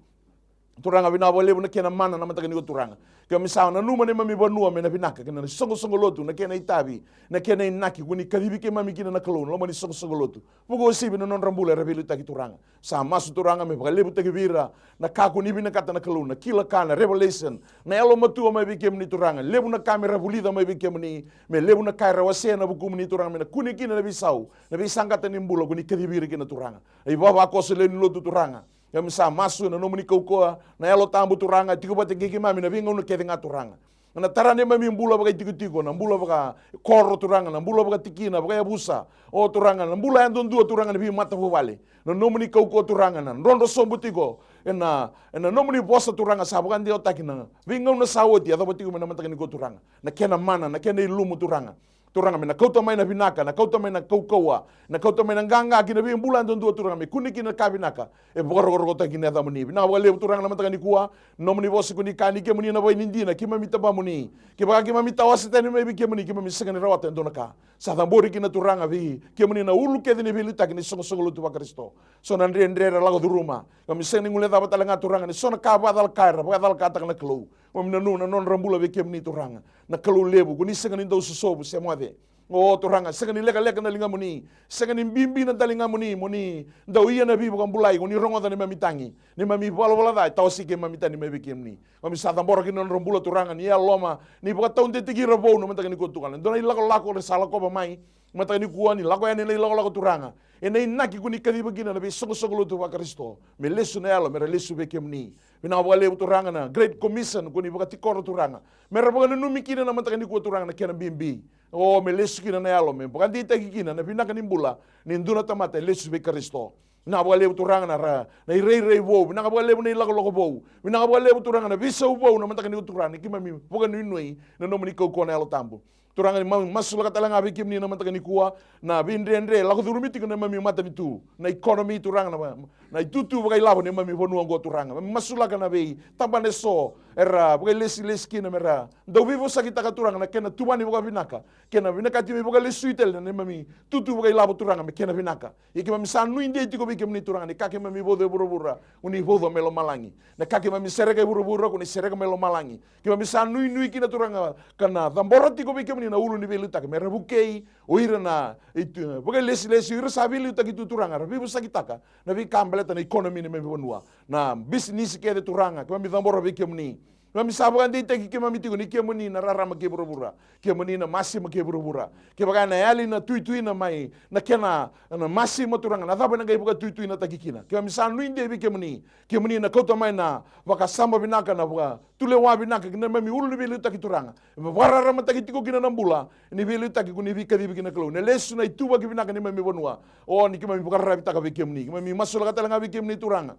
Turaga, vinaka vakalevu na kena mana na mataka nikua Turaga. Keimami sa nanuma na neimami vanua me na vinaka kei na soqosoqo lotu, na kena itavi, na kena inaki ko ni kacivi keimami kina na Kalou na loma ni soqosoqo lotu. Vakauasivi na nodra bula era veiliutaki Turaga. Sa masu Turaga me vakalevutaki vei ira na ka ko ni vinakata na Kalou, na kila ka, na revelation, na yalomatua mai vei kemuni Turaga. Levu na ka me ra vulica mai vei kemuni, me levu na ka era wasea ena vukumuni Turaga, me na kune kina na veisau, na veisaqata ni bula ko ni kacivi ira kina Turaga. Ivavakoso lewe ni lotu Turaga, keimami sa masu ena nomuni kaukauwa na Yalo Tabu Turaga, tiko vata kei keimami na veigauna kece ga Turaga. Na tara neimami bula vakaitikotiko, na bula vakakoro Turaga, na bula vakatikina, vakayavusa, o Turaga, na bula yadudua Turaga ni veimatavuvale. Na nomuni kaukauwa Turaga na drodro sobu tiko ena, ena nomuni vosa Turaga sa vakadewataki na veigauna sa oti, yacova tiko mai na mataka nikua Turaga. Na kena mana, na kena ilumu Turaga. Turaga, me na kauta mai na vinaka, na kauta mai na kaukauwa, na kauta mai na qaqa ki na veibula duadua, Turaga, me kune kina na ka vinaka e vakarokorokotaki na yacamuni. Vinaka vakalevu, Turaga, na mataka nikua, nomuni vosa ko ni kaya ni kemuni na vaini dina, keimami tabamuni. Kevaka keimami tawase tani mai vei kemuni, keimami sega ni rawata e dua na ka. Sa cabori kina, Turaga, vei kemuni na ulu kece ni veiliutaki ni soqosoqo lotu vaKarisito. So na dredre era lako curuma, keimami sega ni guilecava tale ga, Turaga, ni so na ka vakacalaka era vakacalakataka na Kalou. Keimami nanuma na nodra bula vei kemuni, Turaga, na Kalou levu, ko ni sega ni dau sosovu se moce. O Turaga, sega ni lekaleka na ligamuni, sega ni bibi na daligamuni mo ni dau ia na veivakabulai, ko ni rogoca na neimami tagi, neimami valavala ca e tawasi keimami tani mai vei kemuni. Keimami sa cabora kina na nodra bula, Turaga, ni yalololoma, ni vakataudeitaki ira vou na mataka nikua, Turaga. E dua na ilakolako era sa lakova mai mataka nikua, ni lako yani na ilakolako, Turaga, ena inaki ko ni kaciva kina na veisoqosoqo lotu vaKarisito, me lesu na yalo, me ra lesu vei kemuni. Vinaka vakalevu, Turaga, na Great Commission ko ni vakatikora, Turaga, me ra vakananumi kina na mataka nikua, Turaga, na kena bibi. O, me lesu kina na yalo, me vakadeitaki kina na vinaka ni bula ni dua na tamata e lesu vei Karisito. Vinaka vakalevu, Turaga, na ra, na irairai vou. Vinaka vakalevu na ilakolako vou. Vinaka vakalevu, Turaga, na veisau vou na mataka nikua, Turaga, ni keimami vakanuinui na nomuni kaukauwa na Yalo Tabu. Turaga, ni ma-, masulaka tale ga vei kemuni na mataka nikua na veidredre lako curumi tiko na neimami matanitu, na economy, Turaga, na, na itutu vakailavo ni neimami vanua oqo, Turaga. Keimami masulaka na veitabana eso era vakailesilesi kina me ra dau veivosakitaka, Turaga, na kena tuvani vakavinaka, kena vinakati me vakalesui tale na neimami tutu vakailavo, Turaga, me kena vinaka. Ia keimami sa nuidei tiko vei kemuni, Turaga, ni ka keimami vauca e vuravura, ko ni vauca mai lomalagi. Na ka keimami sereka e vuravura, ko ni sereka mai lomalagi. Keimami sa nuinui kina, Turaga, ka na cabora tiko vei kemuni na ulu ni veiliutaki, me ra vukei o ira na, e tu, vakailesilesi, o ira sa veiliutaki tu, Turaga, ra veivosakitaka na veika baleta na economy ni neimami vanua, na bisinisi kece, Turaga, keimami cabora vei kemuni. Keimami sa vakadeitaki keimami tiko ni kemuni na rarama kei vuravura, kemuni na masima kei vuravura. Kevaka ena yali na tuituina mai na kena, na masima, Turaga, na cava ena qai vakatuituinataki kina? Keimami sa nuidei vei kemuni. Kemuni na kauta mai na vakasama vinaka, na vakatulewa vinaka ki na neimami ulu ni veiliutaki, Turaga, me vakararamataki tiko kina na bula ni veiliutaki ko ni veikacivi kina, Kalou, na lesu na ituvaki vinaka ni neimami vanua. O, ni keimami vakararavitaka vei kemuni, keimami masulaka tale ga vei kemuni, Turaga,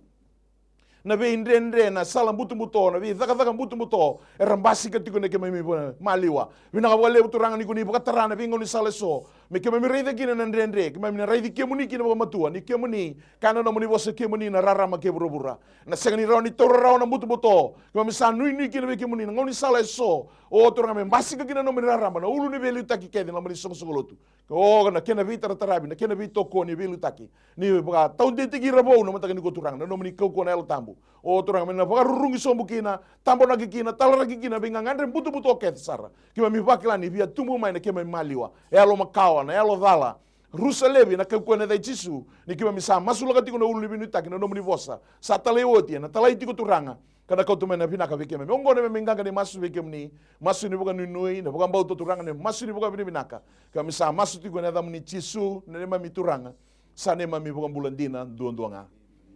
na veidredre, na sala butobuto, na veicakacaka butobuto era basika tiko na keimami va-, maliwa. Vinaka vakalevu, Turaga, ni ko ni vakatara na veigaunisala eso me keimami raica kina na dredre, keimami na raici kemuni kina vakamatua, ni kemuni, kaya na nomuni vosa, kemuni na rarama kei vuravura. Na sega ni rawa ni taura rawa na butobuto. Keimami sa nuinui kina vei kemuni na gaunisala eso, o Turaga, me basika kina na nomuni rarama na ulu ni veiliutaki kece, na nomuni soqosoqo lotu. O, na kena veitarataravi, na kena veitokoni, veiliutaki, ni vakataudeitaki ira vou na mataka nikua, Turaga, na nomuni kaukauwa na Yalo Tabu. O, Turaga, me na vakarurugi sobu kina, tabonaki kina, talaraki kina veigagadre butobuto kece sara. Keimami vakila ni via tubu mai na keimami maliwa, yalo makawa, na yalo cala. Rusa laivi na kaukauwa ena yaca i Jisu, ni keimami sa masulaka tiko na ulu ni veinuitaki, na nomuni vosa sa talai oti, ena talai tiko, Turaga, ka na kauta mai na vinaka vei keimami. Oqo na neimami qaqa ni masu vei kemuni, masu ni vakanuinui, na vakabauta, Turaga, na masu ni vakavinavinaka. Keimami sa masu tiko ena yacamuni Jisu, na neimami Turaga, sa neimami iVakabula dina duadua ga.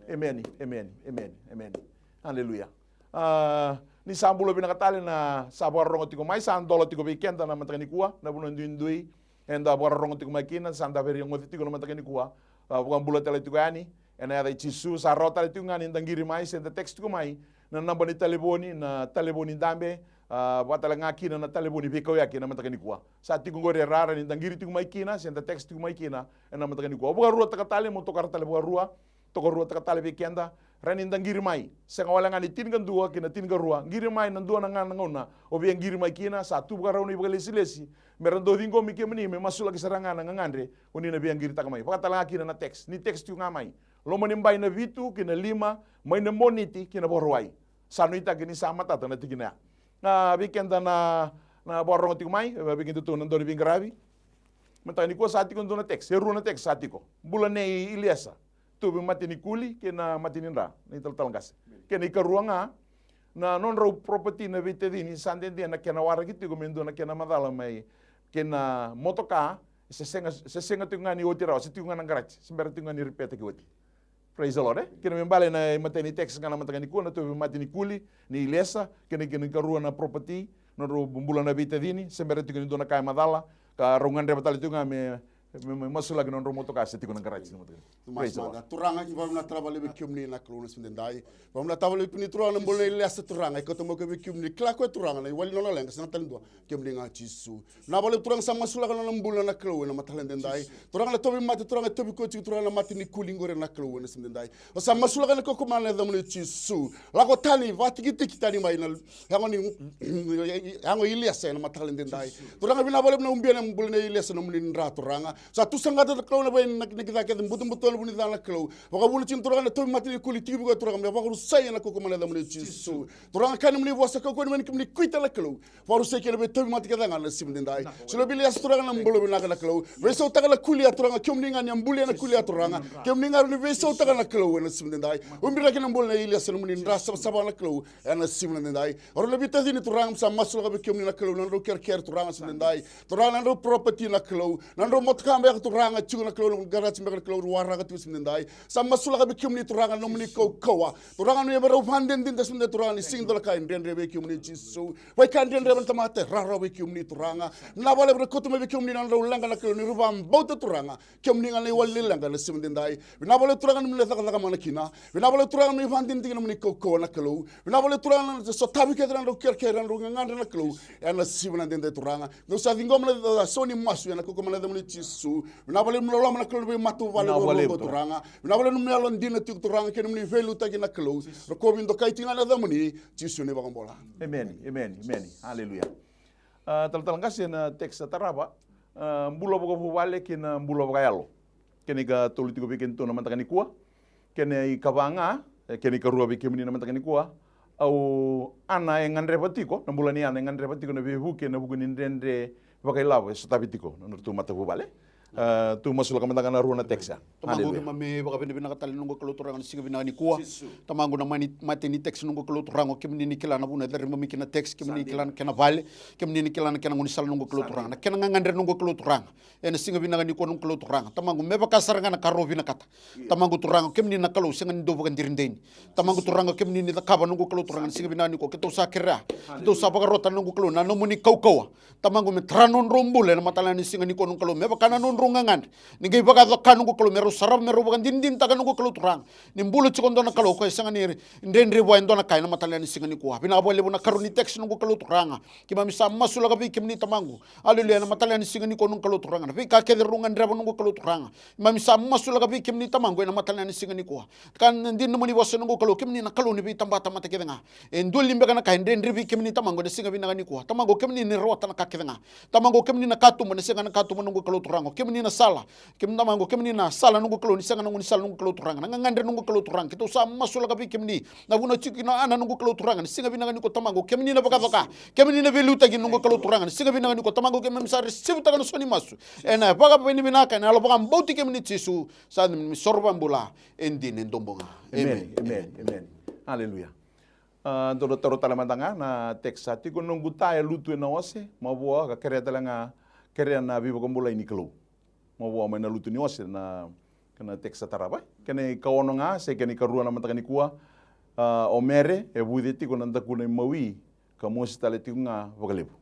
Emeni, emeni, emeni, emeni. Aleluya. A, ni sa bula vinaka tale na sa vakarorogo tiko mai, sa dola tiko vei keda na mataka nikua na vanua duidui eda vakarorogo tiko mai kina, sa da veirogoci tiko na mataka nikua. A, vakabula tale tiko yani ena yaca i Jisu. Sa rawa tale tiko ga ni da qiri mai se da text tiko mai na naba ni talevoni, na talevoni dabe, a, vaka tale ga kina na talevoni veikauyaki ena mataka nikua. Sa tiko qori e ra, rawa ni da qiri tiko mai kina se da text tiko mai kina ena mataka nikua. Au vakaruataka tale, meu tokara tale vakarua, tokaruataka tale vei keda, rawa ni da qiri mai. Sega wale ga ni tinikadua ki na tinikarua, qiri mai na dua na ga na gauna o via qiri mai kina, sa tu vakarau na ivakalesilesi me ra dau ciqomi kemuni me masulaki sara ga na gagadre o ni na via qiritaka mai. Vaka tale ga kina na text, ni text tiko ga mai. Loma ni bai na vitu ki na lima mai na Moniti ki na Vakarauwai. Sa nuitaki ni sa matata na tikina ya. A, vei keda na, na vakarorogo tiko mai, vei kedatou na dau ni veiqaravi, mataka nikua sa tiko e dua na text, e rua na text sa tiko. Bula nei Iliesa, tauvi mate ni kuli kei na mate ni dra, na italatala qase. Kei na ikarua ga, na nodrau property na veitacini, sa dede na kena waraki tiko me dua na kena macala mai kei na motoka, se sega, se sega tiko ga ni oti rawa, se tiko ga na garage, se bera tiko ga ni ripetaki oti. Praise the Lord, e? Kena me bale na imatai ni text ga na mataka nikua, na tauvi mate ni kuli nei Iliesa, kei na, kei na ikarua na property, nodrau bula na veitacini, se bera tiko ni dua na ka e macala, ka rau gadreva tale tiko ga me Me, me masulaki na nodrau motoka se tiko na garaji ni motoka. Praise the Lord. Turaga, ni vakavinavinaka vakalevu vei kemuni na Kalou na siga edaidai. Vakavinavinaka vakalevu vei kemuni Turaga na bula na Iliesa Turaga. E kauta mai vei kemuni, kila koya Turaga na iwali ni nona leqa, sega tale dua. Kemuni ga Jisu. Vinaka vakalevu Turaga sa masulaka na nona bula na Kalou ena mataka edaidai. Turaga na tauvimate Turaga e tauvi koya tiko Turaga na mate ni kuli qori na Kalou ena siga edaidai. O sa masulaka na kaukaua mana ena yacamuni Jisu. Lako tani, vakatikitiki tani mai na yago ni yago i Iliesa ena mataka edaidai. Turaga vinaka vakalevu na ubi ena bula nei Iliesa na nomuni dra Turaga. Sa tu saqata na Kalou na vei na ki cake kece butobuto na vuni ca na Kalou. Vakavuna tiko Turaga na tauvimate ni kuli tiko vei koya Turaga me vakarusai ena kaukaua mana ena yacamuni Jisu. Turaga kaya na nomuni vosa kaukaua ni mai na kemuni kuita na Kalou. Vakarusai kei na veitauvimate kece ga na siga edaidai. Solia vei Iliesa Turaga na bula vinaka na Kalou. Veisautaka na kuli ya Turaga kemuni ga ni a bulia na kuli ya Turaga. Kemuni ga rawa ni veisautaka na Kalou ena siga edaidai. Ubiraki na bula nei Iliesa na nomuni dra savasava na Kalou. Ena siga edaidai. O rau na veitacini Turaga sa masulaka vei kemuni na Kalou na nodrau kerekere Turaga siga edaidai. Turaga na nodrau property na Kalou. Na nodrau motoka beka Turaga tiko na Kalou na garaji beka na Kalou rau waraka tiko siga edaidai. Sa masulaka vei kemuni Turaga na nomuni kaukaua. Turaga na nomuni rau vakadinadinataka siga edaidai Turaga ni sega ni dua na ka e dredre vei kemuni Jisu. Veika e dredre vei na tamata e rawarawa vei kemuni Turaga. Vinaka vakalevu na kauta mai vei kemuni na nodrau leqa na Kalou ni rau vakabauta Turaga. Kemuni ga na iwali ni leqa na siga edaidai. Vinaka vakalevu Turaga na nomuni cakacaka mana kina. Vinaka vakalevu Turaga na nomuni vakadinadinataki na nomuni kaukaua na Kalou. Vinaka vakalevu Turaga na sotavi kece na nodrau kerekere na nodrau gagadre na Kalou. Ena siga edaidai Turaga. Dou sa ciqoma na so ni masu ena kaukaua mana ena yacamuni Jisu. Vinaka vakalevu na loloma na Kalou na veimatavuvale Turaga. Vinaka vakalevu na nomuni yalodina tiko Turaga kei na nomuni veiliutaki na Kalou. Rokovi dokai tiko ga na yacamuni Jisu na iVakabula. Emeni, emeni, emeni. Aleluya. A, talatala qase na text sa tarava, a, bula vakavuvale kei na bula vakayalo. Kena ikatolu tiko vei kedatou na mataka nikua. Kena ikava ga, e, kena ikarua vei kemuni na mataka nikua. Au, Ana e gadreva tiko, na bula ni Ana e gadreva tiko na veivuke ena vuku ni dredre vakailavo e sotavi tiko na nodratou matavuvale. A, tou masulaka mada ga na rua na text ya. Tamaqu, keimami vakavinavinaka tale noqu Kalou Turaga na siga vinaka nikua. Tamaqu na mani mate ni text noqu Kalou Turaga, kemuni ni kila na vuna e cari mai kina text, kemuni ni kila na kena vale, kemuni ni kila na kena gaunisala noqu Kalou Turaga. Na kena gagadre noqu Kalou Turaga. Ena siga vinaka nikua noqu Kalou Turaga. Tamaqu me vaka sara ga na ka rau vinakata. Tamaqu Turaga, kemuni na Kalou sega ni dau vakadirideni. Tamaqu Turaga, kemuni ni cakava noqu Kalou Turaga na siga vinaka nikua. Keitou sa kerea. Keitou sa vakarota noqu Kalou na nomuni kaukaua. Tamaqu me tara nodrau bula ena mataka ni siga nikua noqu Kalou. Me vaka na nodrau gagadre. Ni qai vakacoka noqu Kalou me rau sarava me rau vakadinadinataka noqu Kalou Turaga. Ni bula tiko dua na Kalou ko e sega ni dredre vua e dua na ka ena mataka ni siga nikua. Vinaka vakalevu na karua ni text noqu Kalou Turaga. Keimami sa masulaka vei kemuni Tamaqu. Aleluya, ena mataka ni siga nikua noqu Kalou Turaga. Na veika kece rau gadreva noqu Kalou Turaga. Keimami sa masulaka vei kemuni Tamaqu ena mataka ni siga nikua. Ka na dina nomuni vosa noqu Kalou, kemuni na Kalou ni veitabatamata kece ga. E dua li beka na ka e dredre vei kemuni Tamaqu ena siga vinaka nikua. Tamaqu kemuni ni rawata na ka kece ga. Tamaqu kemuni na katuba, na sega na katuba noqu Kalou Turaga. Kemuni na sala. Kemuni Tamaqu, kemuni na sala noqu Kalou, ni sega na gaunisala noqu Kalou Turaga. Na gagadre noqu Kalou Turaga. Keitou sa masulaka vei kemuni. Na vuna tiko kina Ana noqu Kalou Turaga. Ni siga vinaka nikua Tamaqu. Kemuni na vakacoka. Kemuni na veiliutaki noqu Kalou Turaga. Ni siga vinaka nikua Tamaqu. Keimami sa resivitaka na so ni masu. Ena vakavinavinaka, ena yalo vakabauti kemuni Jisu. Sa ni soro vakabula. E dina e dobo ga. Emeni, emeni, emeni. Aleluya. A, dou na taro tale mada ga na text sa tiko, noqu ta e lutu ena ose, mavoa ka kerea tale ga, kerea na veivakabulai ni Kalou. Mavoa mai na lutu ni ose na, kena text sa tarava. Kena ikaono ga, se kena ikarua na mataka nikua, a, o Mere, e vuce tiko na dakuna imawi, ka mosi tale tiko ga vakalevu.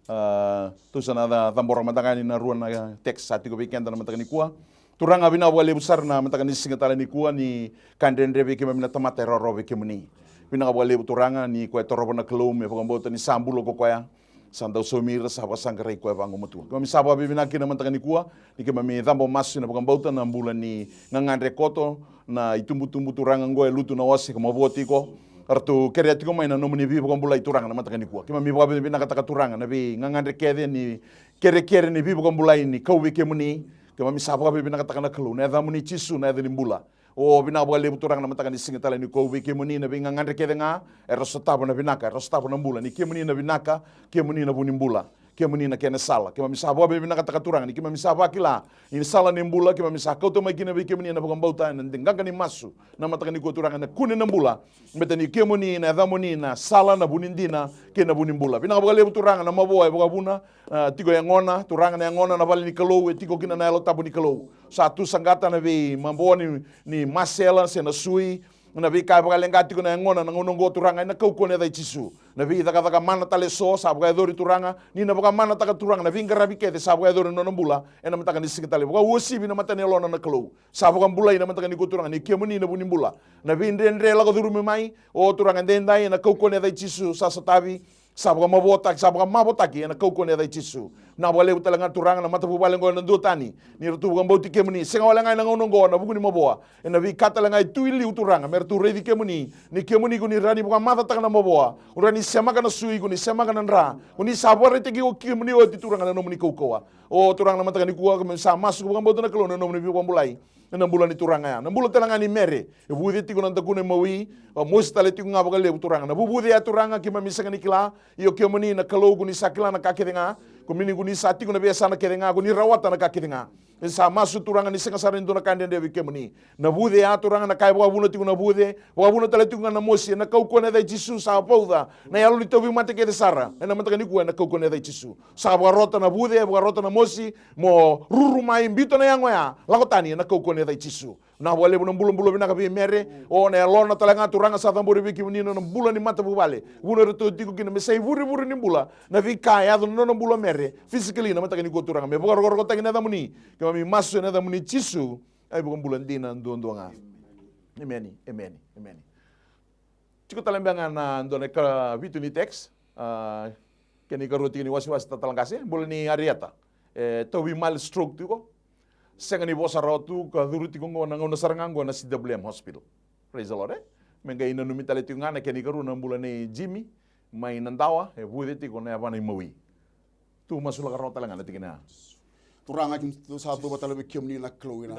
A, tou sa na ca-, cabora mada ga yani na rua na text sa tiko vei keda na mataka nikua. Turaga, vinaka vakalevu sara na mataka ni siga tale nikua ni ka dredre vei keimami na tamata e rawarawa vei kemuni. Vinaka vakalevu Turaga ni koya e torova na Kalou me vakabauta ni sa bula ko koya. Sa dau saumi ira sa vakasaqarai koya vagumatua. Keimami sa vakavinavinaka kina na mataka nikua ni keimami cabo masu ena vakabauta na bula ni gagadre koto, na itubutubu Turaga oqo e lutu na ose ka mavoa tiko. Eratou kerea tiko mai na nomuni veivakabulai Turaga na mataka nikua. Keimami vakavinavinakataka Turaga na veigagadre kece ni kerekere ni veivakabulai ni kau vei kemuni. Keimami sa vakavinavinakataka na Kalou, na yacamuni Jisu, na yaca ni bula. O, vinaka vakalevu Turaga na mataka ni siga tale nikua vei kemuni na veigagadre kece ga era sotava na vinaka, era sotava na bula. Ni kemuni na vinaka, kemuni na vu ni bula. Kemuni na kena sala. Keimami sa vakavinavinakataka Turaga ni keimami sa vakila ni sala ni bula, keimami sa kauta mai kina vei kemuni ena vakabauta, ena qaqa ni masu. Na mataka nikua Turaga, ena kune na bula. Baleta ni kemuni, na yacamuni na sala, na vu ni dina kei na vu ni bula. Vinaka vakalevu Turaga na mavoa e vakavuna, a, tiko e yagona, Turaga, na yagona na vale ni Kalou, e tiko kina na Yalo Tabu ni Kalou. Sa tu saqata na veimavoa ni, ni masela se na sui, Na veika e vakaleqa tiko na yagona na gauna oqo Turaga ena kaukauwa ni yaca i Jisu. Na veicakacaka mana tale eso sa vakayacori Turaga, ni na vakamanataka Turaga na veiqaravi kece sa vakayacori na nona bula ena mataka ni siga tale. Vakauasivi na mata ni yalona na Kalou. Sa vakabulai na mataka nikua Turaga ni kemuni na vu ni bula. Na veidredre lako curumi mai, o Turaga edaidai ena kaukauwa ni yaca i Jisu sa sotavi, sa vakamavotaki, sa vakamavotaki ena kaukauwa ni yaca i Jisu. Na vakalevu tale ga Turaga na matavuvale oqo ena dua tani ni ratou vakabauti kemuni, sega wale ga ena gauna oqo ena vuku ni mavoa, ena veika tale ga e tu i liu Turaga me ratou raici kemuni, ni kemuni ko ni rawa ni vakamacataka na mavoa, ko ni rawa ni semaka na sui, ko ni semaka na dra, ko ni sa vakaraitaki o kemuni oti Turaga na nomuni kaukauwa. O Turaga na mataka nikua keimami sa masu ka vakabauta na Kalou na nomuni veivakabulai. Ena bula ni turaga ya, na bula tale ga ni Mere, e vuce tiko na dakuna imawi, a mosi tale tiko ga vakalevu Turaga. Na vuvuce ya Turaga keimami sega ni kila, ia o kemuni na Kalou ko ni sa kila na ka kece ga, kemuni ko ni sa tiko na veiyasana kece ga, ko ni rawata na ka kece ga. E sa masu Turaga ni sega sara ni dua na ka e dredre vei kemuni. Na vuce ya Turaga, na ka e vakavuna tiko na vuce, vakavuna tale tiko ga na mosi, ena kaukauwa ni yaca i Jisu sa vauca na yalo ni tauvimate kece sara ena mataka nikua ena kaukauwa ni yaca i Jisu. Sa vakarota na vuce, vakarota na mosi, mo ruru mai, biuta na yago ya, lako tani ena kaukauwa ni yaca i Jisu. Na vakalevu na bulabula vinaka vei Mere, o na yalona tale ga Turaga sa cabori vei kemuni na bula ni matavuvale. Vuna eratou tiko kina me sa ivurevure ni bula, na veika e yaco na nona bula Mere, physically na mataka nikua Turaga. Me vakarokorokotaki na yacamuni, keimami masu ena yacamuni Jisu, a iVakabula dina duadua ga. Emeni, emeni, emeni. Tiko tale beka ga na dua na ikavitu ni text, a, kena ikarua tiko ni wasewase talatala qase, bula ni Arieta. E tauvi mild stroke tiko. Sega ni vosa rawa tu ka curu tiko qo na gauna sara ga qo na C W M Hospital. Praise the Lord, e? Me qai nanumi tale tiko ga na kena ikarua na bula nei Jimmy, mai Nadawa, e vuce tiko na yavana imawi. Tu masulaka rawa tale ga na tikina ya. Turaga, kemuni tu sa cuva tale vei kemuni na Kalou ena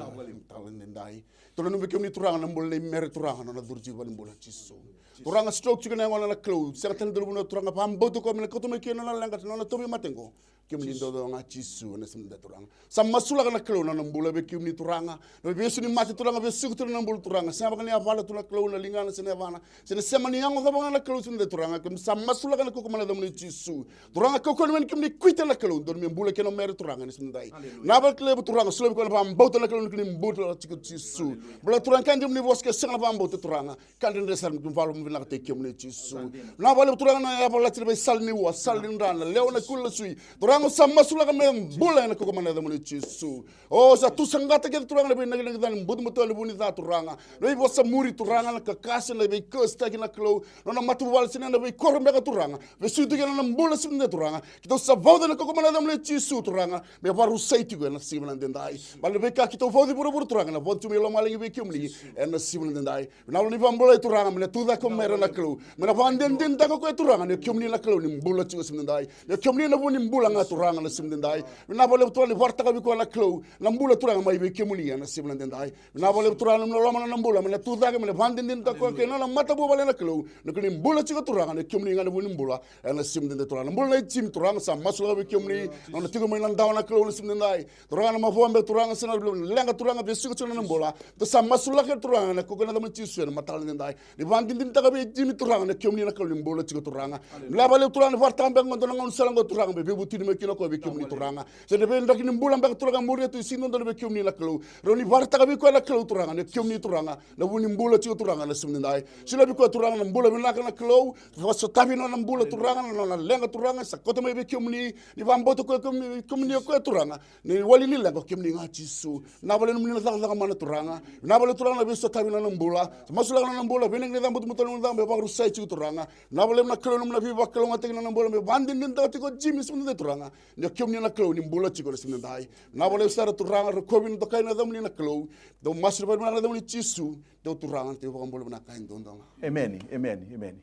tala ni dai. Tou nanumi vei kemuni Turaga na bula nei Mere Turaga, nona curu tiko valenibula Jisu. Turaga stroke tiko na yagona na Kalou, sega tale ni dua na vanua Turaga, vakabauta koya me na kauta mai kina na leqa, nona tauvimate qo. Kemuni duadua ga Jisu, ena siga ni dai Turaga. Sa masulaka na Kalou na nona bula vei kemuni Turaga. Na veivesu ni mate Turaga, vesuki tu na nona bula Turaga. Sega vaka ni yavala tu na Kalou na ligana se na yavana. Se na sema ni yago cava ga na Kalou se na dai Turaga. Keimami sa masulaka na kaukaua mai na yacamuni Jisu. Turaga kaukaua ni wai ni kemuni kuita na Kalou. Dodonu me bula kina o Mere Turaga ena siga ni dai. Na vakalevu Turaga, solia vei koya na vakabauta na Kalou ni kemuni bula tiko Jisu. Bula Turaga ka dina ni vosa ke sega na vakabauta Turaga. Ka dredre sara me valu vinakataki kemuni Jisu. Na vakalevu Turaga na yavalati na veisala ni ua, sala ni dra, na lewa, na kula, na sui. Turaga au sa masulaka me bula ena kaukaua mai na yacamuni Jisu. O sa tu saqata kece Turaga na veinakinaki ca, na butobuto, na vu ni ca Turaga. Na veivosa muri Turaga, na kakase, na veikasitaki na Kalou. Nona matavuvale se na veikoro beka Turaga. Vesuki tu kina na bula sivi dai Turaga. Keitou sa vauca ena kaukaua mai na yacamuni Jisu Turaga. Me vakarusai tiko ena siga vinaka dai. Baleta na veika keitou vauci vuravura Turaga, na vauci tu mai lomalagi vei kemuni. Ena siga vinaka dai. Vinaka vakalevu ni vakabulai Turaga, me na tucake o Mere na Kalou. Me na vakadinadinataka o koya Turaga, ni o kemuni na Kalou ni bula tiko ena siga ni dai. Ni o kemuni na vu ni bula ga Turaga ena siga ni dai. Vinaka vakalevu Turaga ni vakaraitaka vei koya na Kalou. Na bula Turaga mai vei kemuni ena siga ni dai. Vinaka vakalevu Turaga ni loloma na nona bula, me na tucake, me na vakadinadinataka o koya kei na nona matavuvale na Kalou. Ni o kemuni bula tiko Turaga, ni o kemuni ga na vu ni bula. Ena siga ni dai Turaga. Na bula nei Jimmy Turaga, sa masulaka vei kemuni. Na nona tiko mai Nadawa na Kalou ena siga ni dai. Turaga na mavoa beka Turaga, se na leqa Turaga, vesuka tiko na nona bula. Tou sa masulaka Turaga, ena kaukaua ni yacamuni Jisu, ena mataka ni dai. Ni vakadinadinataka vei Jimmy Turaga, ni o kemuni na Kalou ni bula tiko Turaga. Vinaka vakalevu Turaga, ni vakaraitaka beka qo dua na gaunisala qo Turaga, me veivutuni mai kina o koya vei kemuni Turaga. Se na veidraki ni bula beka Turaga, muria tu e sega ni dodonu vei kemuni na Kalou. Rawa ni vakaraitaka vei koya na Kalou Turaga, ni o kemuni Turaga, na vu ni bula tiko Turaga, ena siga ni dai. Solia vei koya Turaga na bula vinaka na Kalou, vakasotavi na nona bula Turaga, na nona leqa Turaga, sa kauta mai vei kemuni, ni vakabauta o koya kemuni, kemuni o koya Turaga. Ni wali ni leqa o kemuni ga Jisu. Vinaka vakalevu na nomuni na cakacaka mana Turaga. Vinaka vakalevu Turaga na veisotavi na nona bula. Sa masulaka na nona bula, veinaki ni ca butobuto na nona ca, me vakarusai tiko Turaga. Vinaka vakalevu na Kalou na nomuni na veivakalougatataki na nona bula, me vakadinadinataka tiko o Jimmy ena siga ni dai Turaga. Ni o kemuni na Kalou ni bula tiko ena siga ni dai. Vinaka vakalevu sara Turaga, rokovi na dokai na yacamuni na Kalou. Dou masu ni vakavinaka na yacamuni Jisu. Dou Turaga, dou vakabula vinaka e dodonu. Emeni, emeni, emeni.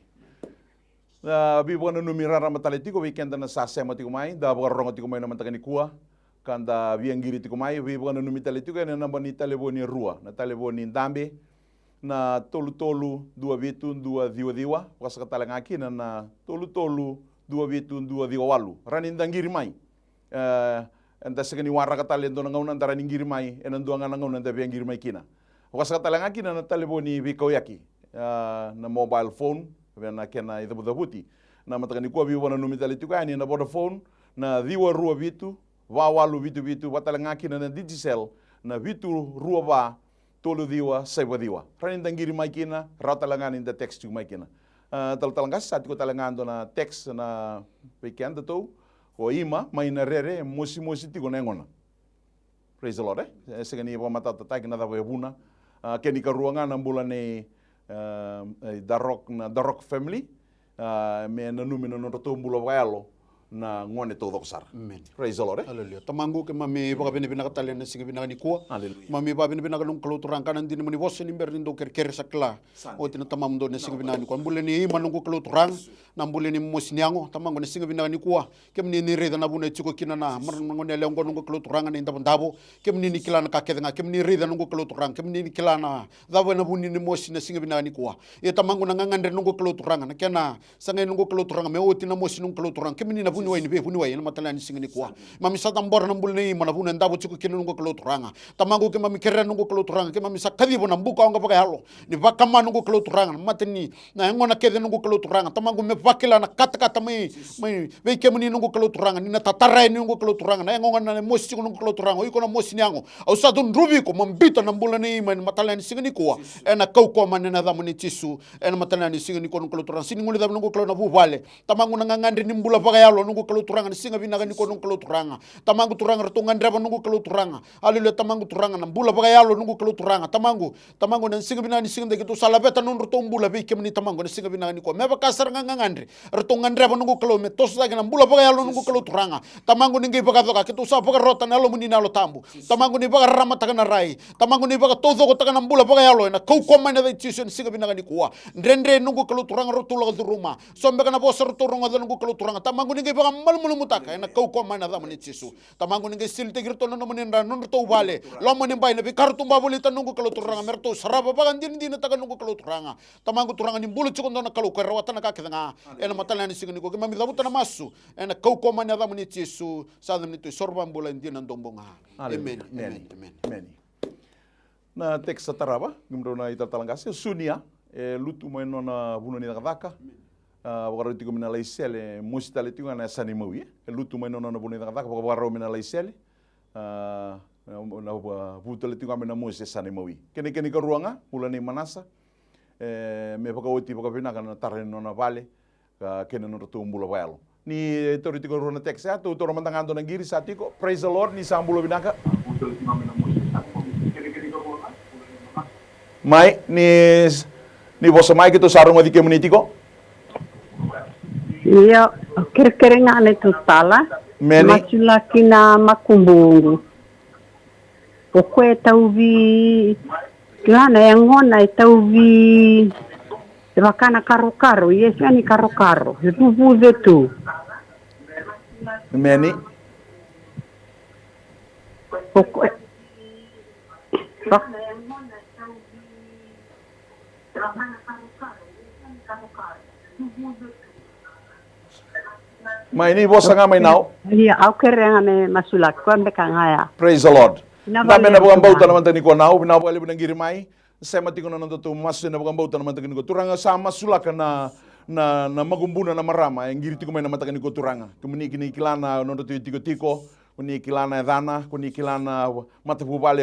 Na veivakananumi raraba tale tiko vei keda na sa sema tiko mai, da vakarorogo tiko mai na mataka nikua, ka da via qiri tiko mai, veivakananumi tale tiko ena naba ni talevoni e rua, na talevoni dabe, na tolu tolu dua vitu dua ciwa ciwa, vakasaka tale ga kina na tolu tolu dua vitu dua ciwa walu. Rawa ni da qiri mai. E, eda sega ni waraka tale e dua na gauna, da rawa ni qiri mai ena dua ga na gauna eda via qiri mai kina. Vakasaka tale ga kina na talevoni veikauyaki, e, na mobile phone, vei na kena icavucavuti. Na mataka nikua veivakananumi tale tiko yani na Vodafone, na ciwa rua vitu va walu vitu vitu, vaka tale ga kina na Digicel, na vitu rua va tolu ciwa saiva ciwa. Rawa ni da qiri mai kina, rawa tale ga ni da text tiko mai kina. A, talatala qase, sa tiko tale ga dua na text na vei kedatou. O Ima mai Narere, mosimosi tiko na yagona. Praise the Lord, e? E sega ni vakamatatataki na cava e vuna. A, kena ikarua ga na bula nei, a, e, The Rock, na The Rock family. A, me nanumi na nodratou bula vakayalo na gone taucoko sara. Amen. Praise the Lord, e? Hallelujah. Tamaqu, keimami vakavinavinaka tale na siga vinaka nikua. Hallelujah. Keimami vakavinavinaka noqu Kalou Turaga, ka na dina ni mani vosa ni bera ni dau kerekere sa kila. Oti na tamamudou na siga vinaka nikua. Bula ni Ima noqu Kalou Turaga. Na bula ni mosi ni yago. Tamaqu na siga vinaka nikua. Kemuni ni raica na vuna e tiko kina na marama gone yalewa oqo noqu Kalou Turaga na idavodavo. Kemuni ni kila na ka kece ga. Kemuni raica noqu Kalou Turaga. Kemuni ni kila na cava na vuni ni mosi na siga vinaka nikua. Ia Tamaqu na gagadre noqu Kalou Turaga. Na kena sagai noqu Kalou Turaga me oti na mosi noqu Kalou Turaga. Kemuni na vuniwai ni veivuniwai ena mataka ni siga nikua. Keimami sa cabora na bula nei Ima na vuna e davo tiko kina noqu Kalou Turaga. Tamaqu keimami kerea noqu Kalou Turaga. Keimami sa kaciva na buka oqa vakayalo. Ni vakama noqu Kalou Turaga. Na mata ni na yagona kece noqu Kalou Turaga. Tamaqu me vakila na katakata mai, mai vei kemuni noqu Kalou Turaga. Ni na tatara yani noqu Kalou Turaga. Na yago ga na mosi tiko noqu Kalou Turaga. O iko na mosi ni yago. Au sa cudruvi iko mo biuta na bula nei Ima ena mataka ni siga nikua. Ena kaukauwa mai na yacamuni Jisu. Ena mataka ni siga nikua noqu Kalou Turaga. Sega ni guilecava noqu Kalou na vuvale. Tamaqu na gagadre ni bula vakayalo noqu Kalou Turaga. Na siga vinaka nikua noqu Kalou Turaga. Tamaqu Turaga ratou gadreva noqu Kalou Turaga. Aleluya, Tamaqu Turaga, na bula vakayalo noqu Kalou Turaga. Tamaqu, Tamaqu na siga vinaka ni siga dai keitou sa laveta nodratou bula vei kemuni Tamaqu na siga vinaka nikua. Me vaka sara ga gagadre ratou gadreva noqu Kalou me toso cake na bula vakayalo noqu Kalou Turaga. Tamaqu ni qai vakacoka keitou sa vakarota na Yalomuni na Yalo Tabu. Tamaqu ni vakararamataka na rai. Tamaqu ni vakataucokotaka na bula vakayalo ena kaukauwa mai na yaca i Jisu ena siga vinaka nikua. Dredre noqu Kalou Turaga ratou lako curuma. So beka na vosa ratou rogoca noqu Kalou Turaga. Tamaqu ni qai vakamalumalumutaka ena kaukauwa mai na yacamuni Jisu. Tamaqu ni qai selitaki iratou na nomuni dra, nodratou vale. Loma ni bai na veika ratou bau volita noqu Kalou Turaga. Me ratou sarava vakadinadinataka noqu Kalou Turaga. Tamaqu Turaga ni bula tiko dua na Kalou ko e rawata na ka kece ga. Ena mataka ni siga nikua keimami cavuta na masu. Ena kaukauwa mai na yacamuni Jisu. Sa yacamuni Tui Soro Vakabula e dina dobu ga. Amen. Amen. Amen. Na text sa tarava, kemudrau na italatala qase, Sunia, e lutu mai nona vanua ni cakacaka. A, vakarau tiko mai na laisele, mosi tale tiko ga na yasana imawi. E lutu mai nona vanua ni cakacaka, vakavakarau mai na laisele. A, na, na, vu tale tiko ga mai na mosi yasana imawi. Kena, kena ikarua ga, bula nei Manasa. E, me vakaoti vakavinaka na tara ni nona vale. Ka kei na nodratou bula vakayalo. Ni tauri tiko rua na text, a, tou taura mada ga dua na qiri sa tiko. Praise the Lord, ni sa bula vinaka. Mai, ni, ni vosa mai keitou sa rogoci kemuni tiko. Io, kerekere ga na italatala. Meni. Masulaki na makubuqu. O koya e tauvi, kila na yagona e tauvi, e vaka na karokaro, ia e sega ni karokaro, e vuvuce tu. Meni. O koya, va- Mai, ni vosa ga mai nau. Ia, au kerea ga me masulaki koya beka ga ya. Praise the Lord. Vinaka vakalevu na vakabauta na mataka nikua nau, vinaka vakalevu na qiri mai. Sema tiko na nodatou masu ena vakabauta na mataka nikua. Turaga sa masulaka na, na, na makubuna na marama e qiri tiko mai na mataka nikua Turaga. Kemuni kina kila na nodratou itikotiko. Ko ni kila na yacana, ko ni kila na matavuvale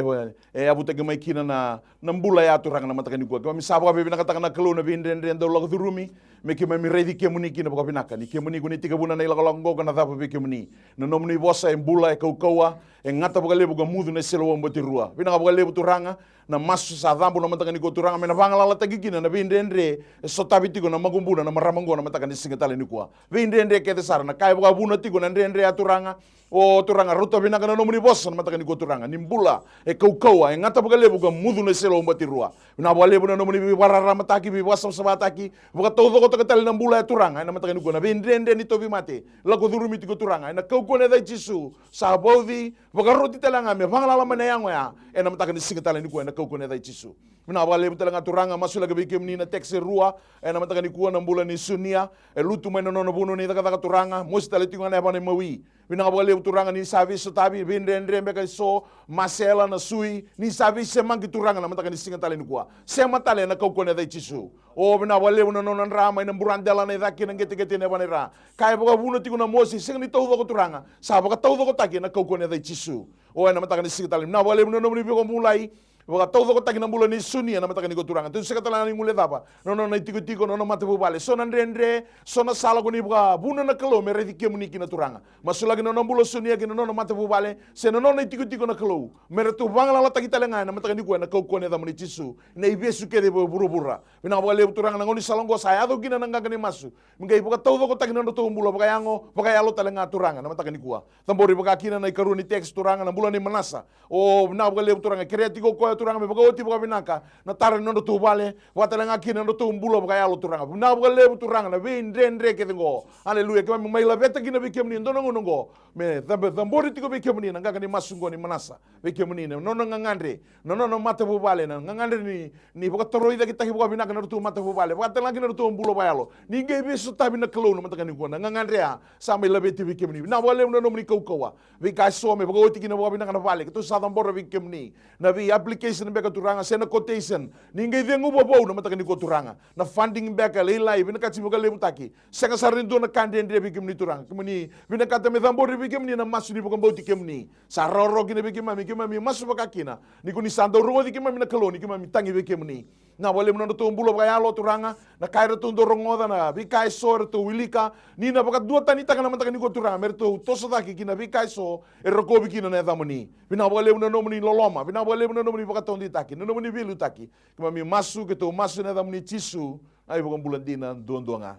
e yavutaki mai kina na, na bula ya Turaga na mataka nikua. Keimami sa vakavinavinakataka na Kalou na veidredre dau lako curumi, me keimami raici kemuni kina vakavinaka. Ni kemuni ko ni tekivuna na ilakolako oqo ka na cava vei kemuni. Na nomuni vosa e bula, e kaukauwa, e gata vakalevu ka mucu na iseleiwau batirua. Vinaka vakalevu Turaga, na masu sa cabu na mataka nikua Turaga, me na vagalalataki kina na veidredre e sotavi tiko na makubuna na marama oqo na mataka ni siga tale nikua. Veidredre kece sara, na ka e vakavuna tiko na dredre ya Turaga, o Turaga, rauta vinaka na nomuni vosa na mataka nikua Turaga, ni bula e kaukauwa, e gata vakalevu ka mucu na iseleiwau batirua. Vinaka vakalevu na nomuni veivakararamataki, veivakasavasavataki, vakataucokotaka tale na bula ya Turaga ena mataka nikua, na veidredre ni tauvimate lako curumi tiko Turaga, ena kaukauwa na yaca i Jisu. Sa vauci, vakaroti tale ga me vagalala mai na yago ya ena mataka ni siga tale nikua, ena kaukauwa na yaca i Jisu. Vinaka vakalevu tale ga Turaga, masulaki vei kemuni na text e rua ena mataka nikua, na bula ni Sunia, e lutu mai na nona vanua ni cakacaka Turaga, mosi tale tiko ga na yavana imawi. Vinaka vakalevu Turaga, ni sa veisotavi, veidredre beka eso, masela, na sui, ni sa veisemaqi Turaga na mataka ni siga tale nikua. Sema tale ena kaukauwa na yaca i Jisu. O, vinaka vakalevu na nona dra mai na buradela na icake na qeteqete ena yavana i ra. Ka e vakavuna tiko na mosi, sega ni taucoko Turaga, sa vakataucokotaki ena kaukauwa na yaca i Jisu. O, ena mataka ni siga tale, vinaka vakalevu na nomuni veivakabulai. Vakataucokotaki na bula nei Sonia na mataka nikua Turaga. Tou sega tale ga ni guilecava na nona itikotiko, na nona matavuvale. So na dredre, so na sala ko ni vakavuna na Kalou me raici kemuni kina Turaga. Masulaki na nona bula o Sonia kei na nona matavuvale, se na nona itikotiko na Kalou. Me ratou vagalalataki tale ga ena mataka nikua ena kaukauwa ni yacamuni Jisu. Na ivesu kece e vuravura. Vinaka vakalevu Turaga na gaunisala oqo sa yaco kina na qaqa ni masu. Me qai vakataucokotaki na nodratou bula vakayago, vakayalo tale ga Turaga na mataka nikua. Cabori vaka kina na ikarua ni text Turaga na bula nei Manasa. O vinaka vakalevu Turaga, kerea tiko o koya Turaga me vakaoti vakavinaka na tara ni nodratou vale, vaka tale ga kina na nodratou bula vakayalo Turaga. Vinaka vakalevu Turaga na veidredre kece oqo. Aleluya, keimami mai laveta kina vei kemuni e dua na gauna oqo. Me cabe, cabori tiko vei kemuni na qaqa ni masu oqo nei Manasa. Vei kemuni na nona gagadre, na nona matavuvale, na gagadre ni, ni vakatorocaketaki vakavinaka na nodratou matavuvale, vaka tale ga kina na nodratou bula vakayalo. Ni qai veisotavi na Kalou na mataka nikua, na gagadre ya sa mai laveti vei kemuni. Vinaka vakalevu na nomuni kaukauwa. Veika eso me vakaoti kina vakavinaka na vale, keitou sa cabora vei kemuni. Na vei application beka Turaga, se na quotation. Ni qai cegu vovou na mataka nikua Turaga. Na funding beka lailai, vinakati me vakalevutaki. Sega sara ni dua na ka dredre vei kemuni Turaga. Kemuni vinakata me cabori vei kemuni na masu ni vakabauti kemuni. Sa rawarawa kina vei keimami, keimami masu vaka kina. Ni ko ni sa dau rogoci keimami na Kalou, ni keimami tagi vei kemuni. Na vakalevu na nodratou bula vakayalo Turaga, na ka eratou dau rogoca, na veika eso eratou wilika, ni na vakaduatanitaka na mataka nikua Turaga, me ratou toso cake ki na veika eso e rokovi kina na yacamuni. Vinaka vakalevu na nomuni loloma, vinaka vakalevu na nomuni vakataudeitaki, na nomuni veiliutaki. Keimami masu, keitou masu ena yacamuni Jisu, na iVakabula dina duadua ga.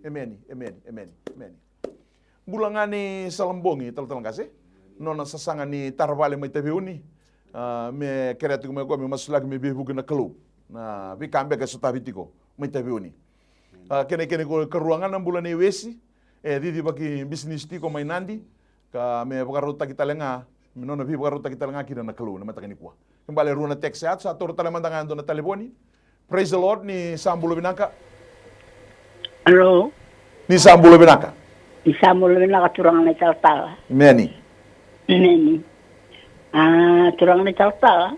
Emeni, emeni, emeni, emeni. Bula ga ni Salabogi, talatala qase. Nona sasaga ni tara vale mai Taveuni. Ah, me kerea tiko mai o koya me masulaki me veivuke na Kalou. Na veika beka e sotavi tiko mai Taveuni. Ah, kena, kena ikarua ga na bula nei Wesi. E cici vakabisinisi tiko mai Nadi. Ka me vakarautaki tale ga, me nona veivakarautaki tale ga kina na Kalou na mataka nikua. Ke bale rua na text ya, sa toro tale mada ga e dua na talevoni. Praise the Lord, ni sa bula vinaka. Hello. Ni sa bula vinaka. Ni sa bula vinaka Turaga na italatala. Emeni. Emeni. Ah, Turaga na italatala.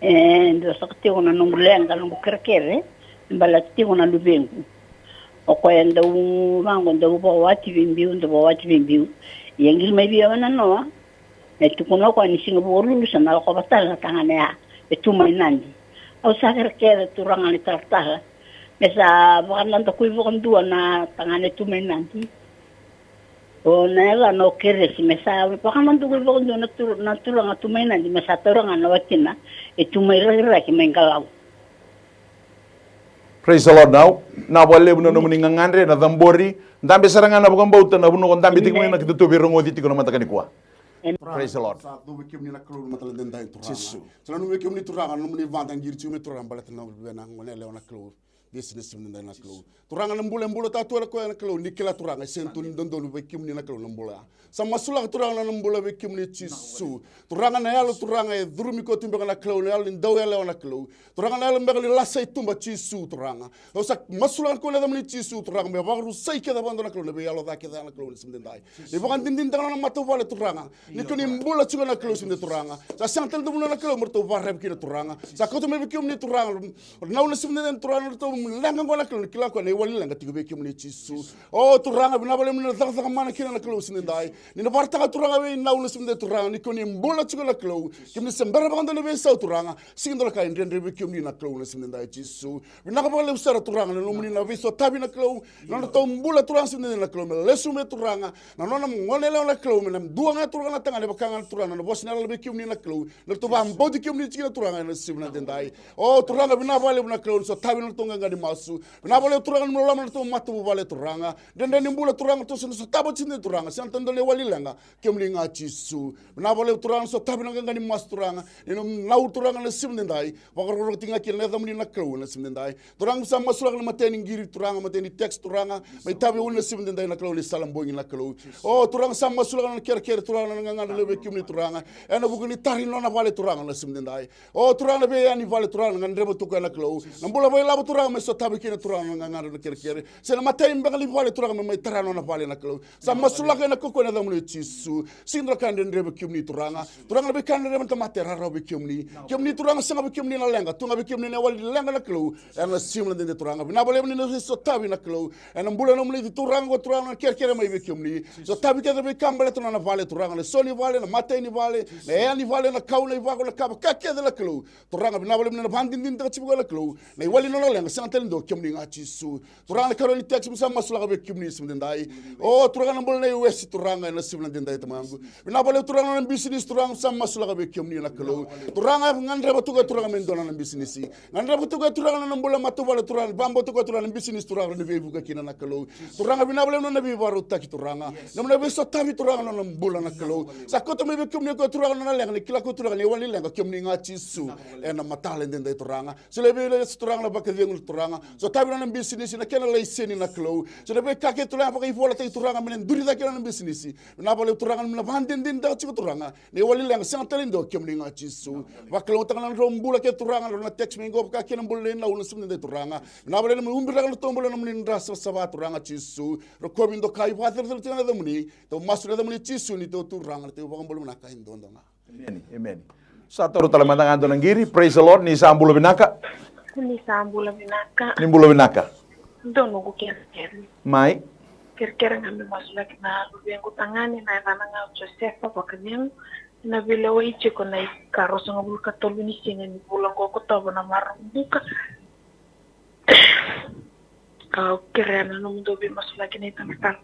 E dua saka tiko na noqu leqa, noqu kerekere. Baleta tiko na luvequ. O koya dau vaqo, dau vakawati veibiu, dau vakawati veibiu. Ia qiri mai vei au ena noa. E tukuna o koya ni siga Vukelulu sa na lakova tale na tagane ya e tu mai Nadi. Au sa kerekere Turaga na italatala me sa vakanadakui vakadua na tagane tu mai Nadi. O na yacana o Keresi, me sa vakanadakui vakadua na tu, na turaga tu mai Nadi me sa taura ga na watina e tu mai Rakiraki mai Qalau. Praise the Lord now. Na vakalevu na nomuni gagadre, na cabori. Dabe sara ga na vakabauta, na vanua ko dabe tiko mai na keitou veirogoci tiko na mataka nikua. Praise the Lord. Sa cuva vei kemuni na Kalou na mataka edaidai Turaga. Jisu. Sa nanumi vei kemuni Turaga na nomuni vada qiri tiko mai Turaga baleta na luvena gone yalewa na Kalou. Desi na siga edaidai na Kalou. Turaga na bula e bula tatu ena koya na Kalou, ni kila Turaga e sega tu ni dodonu vei kemuni na Kalou na bula. Sa masulaka Turaga na bula vei kemuni Jisu. Turaga na yalo Turaga e curumi koya tu beka na Kalou, na yalo ni dau yalewa na Kalou. Turaga na yalo beka ni lasa i tuba Jisu Turaga. Au sa masulaka na Kalou ena yacamuni Jisu Turaga me vakarusai kece vakadua na Kalou na veiyalo ca kece na Kalou na siga edaidai. Ni vakadinadinataka na nona matavuvale Turaga. Ni kua ni bula tiko na Kalou siga edaidai Turaga. Sa sega tale na vanua na Kalou me ratou vakararavi kina Turaga. Sa kauta mai vei kemuni Turaga. Nau na siga edaidai Turaga na ratou leqa oqo na Kalou ni kila koya na iwali leqa tiko vei kemuni Jisu. O Turaga vinaka vakalevu ni na cakacaka mana kina na Kalou siga edaidai. Ni na vakaraitaka Turaga vei nau na siga edaidai Turaga ni kua ni bula tiko na Kalou. Kemuni se bera vakadua na veisau Turaga. Sega ni dua na ka e dredre vei kemuni na Kalou na siga edaidai Jisu. Vinaka vakalevu sara Turaga na nomuni na veisotavi na Kalou. Na nodratou bula Turaga siga edaidai na Kalou me lesu mai Turaga. Na nona gone yalewa na Kalou me na dua ga Turaga na tagane vaka ga na Turaga na vosa ni yalayala vei kemuni na Kalou. Na ratou vakabauti kemuni tiko na Turaga ena siga edaidai. O Turaga vinaka vakalevu na Kalou ni sotavi na nodratou qaqa ni masu. Vinaka vakalevu Turaga ni loloma na nodratou matavuvale Turaga. Dredre ni bula Turaga ratou sa na sotava tiko Turaga. Sega tale na dua na iwali leqa. Kemuni ga Jisu. Vinaka vakalevu Turaga ni sotavi na qaqa ni masu Turaga. Ni na nau Turaga na siga edaidai. Vakarokoroko tiko ga kina na yacamuni na Kalou na siga edaidai. Turaga sa masulaka na matai ni qiri Turaga, matai ni text Turaga. Mai Taveuni na siga edaidai na Kalou ni Salabogi na Kalou. O Turaga sa masulaka na kerekere Turaga na gagadre levu vei kemuni Turaga. Ena vuku ni tara ni nona vale Turaga na siga edaidai. O Turaga na veiyanivale Turaga na gadreva tu o koya na Kalou. Na bula vakailavo Turaga mai sotavi kina Turaga na gagadre, na kerekere, se na matai beka ni vale Turaga me mai tara na nona vale na Kalou. Sa masulaka ena kaukauwa ena yacamuni Jisu. Sega ni dua na ka e dredre vei kemuni Turaga. Turaga, na veika e dredre vei tamata e rawarawa vei kemuni. Kemuni Turaga, sega vei kemuni na leqa, tu ga vei kemuni na iwali leqa na Kalou. Ena siga vinaka edaidai Turaga, vinaka vakalevu ni na veisotavi na Kalou. Ena bula na nomuni Turaga, ko Turaga na kerekere mai vei kemuni. Sotavi kece na veika baleta na nona vale Turaga, na so ni vale, na matai ni vale, na yaya ni vale, na kau, na ivako, na ka vaka kece na Kalou. Turaga, vinaka vakalevu ni na vakadinadinataka tiko na Kalou. Na iwali na nona leqa, sega tale ni dua, kemuni ga Jisu. Turaga, na ikarua ni text, mi sa masulaka vei kemuni siga edaidai. O Turaga, na bula na U S Turaga, ena siga vinaka edaidai Tamaqu. Vinaka vakalevu Turaga na bisinisi Turaga, mi sa masulaka vei kemuni na Kalou. Turaga, gadreva tu ga Turaga me dua na nona bisinisi. Gadreva tu ga Turaga na nona bula matavuvale Turaga, vakabauta tu ga Turaga na bisinisi Turaga, ni veivuke kina na Kalou. Turaga, vinaka vakalevu na nona veivakarautaki Turaga. Na nona veisotavi Turaga na nona bula na Kalou. Sa kauta mai vei kemuni ko Turaga na nona leqa, ni kila ko Turaga na iwali leqa, kemuni ga Jisu. Ena mataka edaidai Turaga. Solia vei ira Turaga na vakacegu Turaga. Sotavi na nona bisinisi, na kena laiseni na Kalou. Solia vei ka kece Turaga vakaivolataki Turaga me na duri cake na nona bisinisi. Vinaka vakalevu Turaga me na vakadinadinataka tiko Turaga. Na iwali leqa sega tale ni dua, kemuni ga Jisu. Vakalougatataka na nodrau bula kece Turaga, na text mai qo vaka kina na bula nei Nau na siga edaidai Turaga. Vinaka vakalevu me ubiraka na nodratou bula na nomuni dra savasava Turaga Jisu. Rokovi, dokai, vakacerecerei tiko ena yacamuni. Tou masu ena yacamuni Jisu, na neitou Turaga, na neitou iVakabula vinaka e duadua ga. Emeni, emeni. Sa taura tale mada ga e dua na qiri. Praise the Lord, ni sa bula vinaka. Ni sa bula vinaka. Ni bula vinaka. Dua noqu kerekere. Mai. Kerekere ga me masulaki na luvequ tagane, na yacana ga o Josefa Vakacegu. Na veilewai tiko na ikaruasagavulu ka tolu ni siga ni vula qo, Okotova, na Vakaraubuka. Au kerea na nomudou veimasulaki na italatala.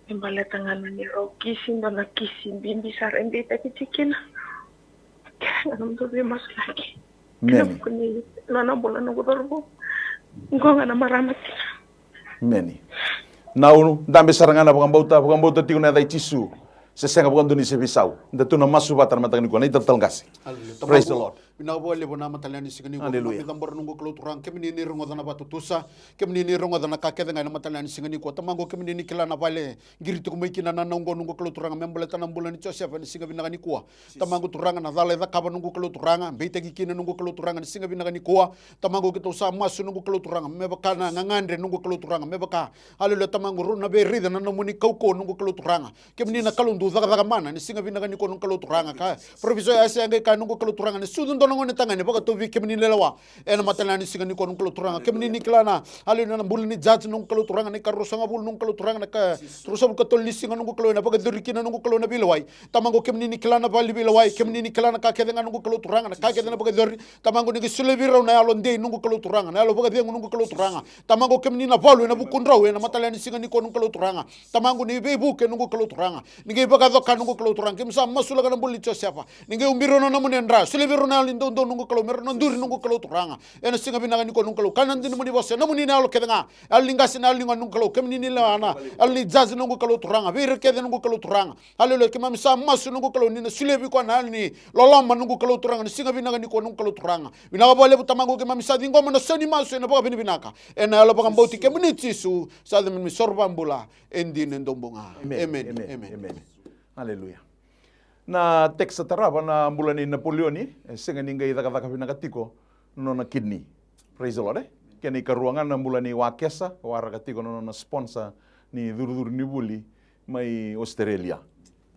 E baleta ga na neirau kisi, dua na kisi bibi sara e beitaki tiko kina. Au kerea ga na nomudou veimasulaki. Emeni. Kina vuku ni nona bula noqu cauravou. Qo ga na marama kina. Emeni. Nau, dabe sara ga na vakabauta, vakabauta tiko na yaca i Jisu. Se sega vakadua ni se veisau. Da tu na masu vata na mataka nikua, na italatala qase. Hallelujah. Praise the Lord. Vinaka vakalevu na mataka ni siga nikua. Hallelujah. Keimami cabora noqu Kalou Turaga, kemuni ni rogoca na vakatutusa, kemuni ni rogoca na ka kece ga ena mataka ni siga nikua. Tamaqu, kemuni ni kila na vale qiri tiko mai kina na Nau qo noqu Kalou Turaga, me baleta na bula nei Josefa ena siga vinaka nikua. Tamaqu Turaga, na cala e cakava noqu Kalou Turaga, beitaki kina noqu Kalou Turaga ena siga vinaka nikua. Tamaqu, keitou sa masu noqu Kalou Turaga, me vaka na gagadre noqu Kalou Turaga, me vaka, haleluya, Tamaqu, rau na veiraica na nomuni kaukauwa noqu Kalou Turaga. Kemuni na Kalou dau cakacaka mana ena siga vinaka nikua noqu Kalou Turaga, ka parofisai Aisea qai kaya noqu Kalou Turaga, ena sucu dua na gonetagane vakatau vei kemuni na lewa. Ena mataka ni siga nikua noqu Kalou Turaga, kemuni ni kila na, haleluya, na bula ni judge noqu Kalou Turaga, na ikaruasagavulu noqu Kalou Turaga, na ikaruasagavulu ka tolu ni siga noqu Kalou, ena vakayacori kina noqu Kalou na veilewai. Tamaqu, kemuni ni kila na vale ni veilewai, kemuni ni kila na ka kece ga noqu Kalou Turaga, na ka kece na vakayacori. Tamaqu, ni qai solia vei rau na yalo dei noqu Kalou Turaga, na yalo vakacegu noqu Kalou Turaga. Tamaqu, kemuni na valu ena vukudrau ena mataka ni siga nikua noqu Kalou Turaga. Tamaqu, ni veivuke noqu Kalou Turaga. Ni qai vakacoka noqu Kalou Turaga. Keimami sa masulaka na bula nei Josefa. Ni qai ubira na nomuni dra, solia vei rau na yalo ni doudou noqu Kalou, me rau na duri noqu Kalou Turaga. Ena siga vinaka nikua noqu Kalou, ka na dina nomuni vosa, nomuni na yalo kece ga. Yalo ni qase, na yalo ni gone noqu Kalou, kemuni ni lewa, na yalo ni judge noqu Kalou Turaga, vei ira kece noqu Kalou Turaga. Haleluya, keimami sa masu noqu Kalou, ni na solia vei koya na yalo ni loloma noqu Kalou Turaga, na siga vinaka nikua noqu Kalou Turaga. Vinaka vakalevu Tamaqu, keimami sa ciqoma na sau ni masu ena vakavinavinaka. Ena yalo vakabauti kemuni Jisu, sa yaco me soro vakabula, e dina e dobu ga. Emeni, emeni, emeni. Haleluya. Na text sa tarava na bula nei Napoleoni, e sega ni qai cakacaka vinaka tiko na nona kidney. Praise the Lord, e? Kena ikarua ga na bula nei Wakesa, waraka tiko na nona sponsor ni curucuru ni vuli mai Australia.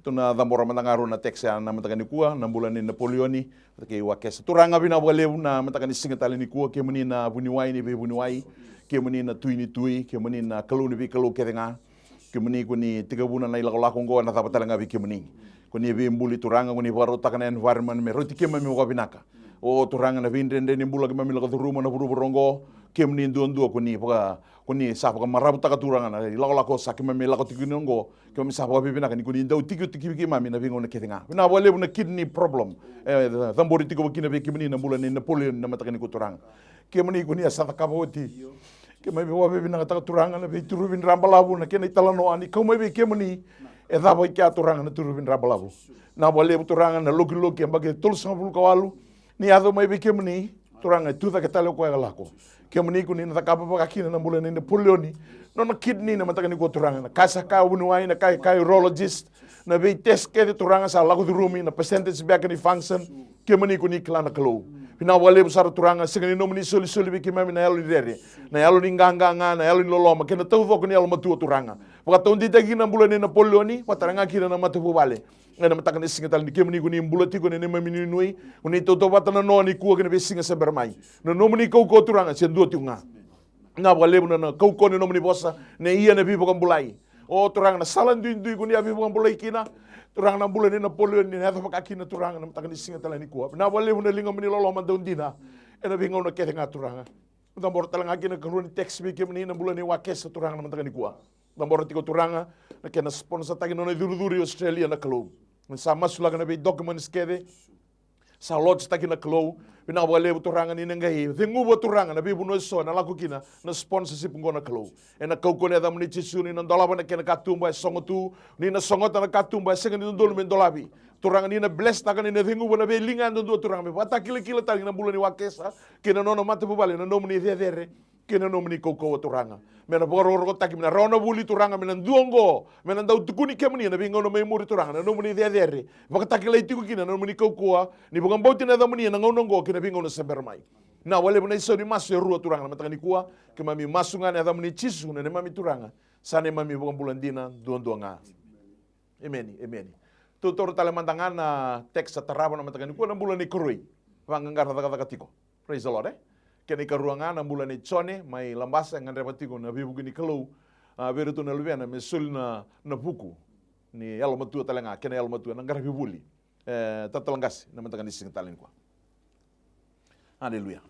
Tou na cabora mada ga rua na text ya na mataka nikua, na bula nei Napoleoni, vata kei Wakesa. Turaga, vinaka vakalevu na mataka ni siga tale nikua, kemuni na vuniwai ni veivuniwai, kemuni na tui ni tui, kemuni na Kalou ni veikalou kece ga. Kemuni ko ni tekivuna na ilakolako oqo, ena cava tale ga vei kemuni. Ko ni veibuli Turaga, ko ni vakarautaka na environment me rauti keimami vakavinaka. O Turaga, na veidredre ni bula keimami lako curuma na vuravura oqo, kemuni duadua ko ni vaka, ko ni sa vakamaravutaka Turaga na ilakolako sa keimami lako tiko kina oqo, keimami sa vakavinavinaka ni ko ni dau tiko tiko vei keimami na veigauna kece ga. Vinaka vakalevu na kidney problem. E, cabori tiko vakina vei kemuni na bula nei Napoleon na mataka nikua Turaga. Kemuni ko ni a sa cakava oti. Keimami vakavinavinakataka Turaga na veituruvi drabalavu, na kena italanoa ni kau mai vei kemuni. E cava i kea Turaga na turuvi drabalavu? Vinaka vakalevu Turaga na lokiloki yabaki tolusagavulu ka walu. Ni yaco mai vei kemuni, Turaga, e tu cake tale o koya ka lako. Kemuni ko ni na cakava vaka kina na bula nei Napoleoni. Nona kidney na mataka nikua Turaga, na ka sa kaya o vuniwai, na ka e kaya o urologist, na veitest kece Turaga sa lako curumi, na percentage beka ni function. Kemuni ko ni kila na Kalou. Vinaka vakalevu sara Turaga, sega ni nomuni solisoli vei keimami na yalo ni rere, na yalo ni qaqa ga, na yalo ni loloma kei na taucoko ni yalomatua Turaga. Vakataudeitaki kina na bula nei Napoleoni, vaka talega kina na matavuvale. Ena mataka ni siga tale ni kemuni ko ni bula tiko ena neimami nuinui, ko ni tautauvata na noa nikua kei na veisiga se bera mai. Na nomuni kaukauwa Turaga se dua tiko ga. Vinaka vakalevu na, na kaukauwa ni nomuni vosa, na ia na veivakabulai. O Turaga, na sala duidui ko ni a veivakabulai kina. Turaga, na bula nei Napoleoni, na yaco vaka kina Turaga na mataka ni siga tale nikua. Vinaka vakalevu na ligamuni ni loloma dau dina ena veigauna kece ga Turaga. Cabora tale ga kina na ikarua ni text vei kemuni na bula nei Wakesa Turaga na mataka nikua. Cabora tiko Turaga na kena sponsor-taki na nona icurucuru i Australia na Kalou. Ni sa masulaka na vei documents kece, sa lodge-taki na Kalou. Vinaka vakalevu Turaga ni na qai ceguva Turaga na veivanua eso ena lako kina na sponsorship oqo na Kalou. Ena kaukauwa ni yacamuni Jisu, ni na dolava na kena katuba e sogo tu, ni na sogota na katuba e sega ni dodonu me dolavi. Turaga, ni na bless-taka, ni na ceguva na veiliga yadudua Turaga, me vakatakilakila tale ga na bula nei Wakesa kei na nona matavuvale, na nomuni cecere kei na nomuni kaukauwa Turaga. Me na vakarokorokotaki, me na rawa na vuli Turaga, me na dua oqo me na dau tukuni kemuni ena veigauna mai muri Turaga, na nomuni cecere. Vakatakilai tiko kina na nomuni kaukauwa ni vakabauti na yacamuni ena gauna oqo kei na veigauna se bera mai. Vinaka vakalevu na isau ni masu e rua Turaga na mataka nikua. Keimami masu ga ena yacamuni Jisu na neimami Turaga, sa neimami iVakabula dina duadua ga. Emeni, emeni. Tou taura tale mada ga na text sa tarava na mataka nikua, na bula nei Koroi Vaqaqara Cakacaka Tiko. Praise the Lord, e? Kei na ikarua ga na bula nei Jone mai Labasa, e gadreva tiko na veivuke ni Kalou, a, vei iratou na luvena me soli na, na vuku ni yalomatua tale ga kei na yalomatua ena qaravi vuli. E, Talatala Qase, na mataka ni siga tale nikua. Aleluya.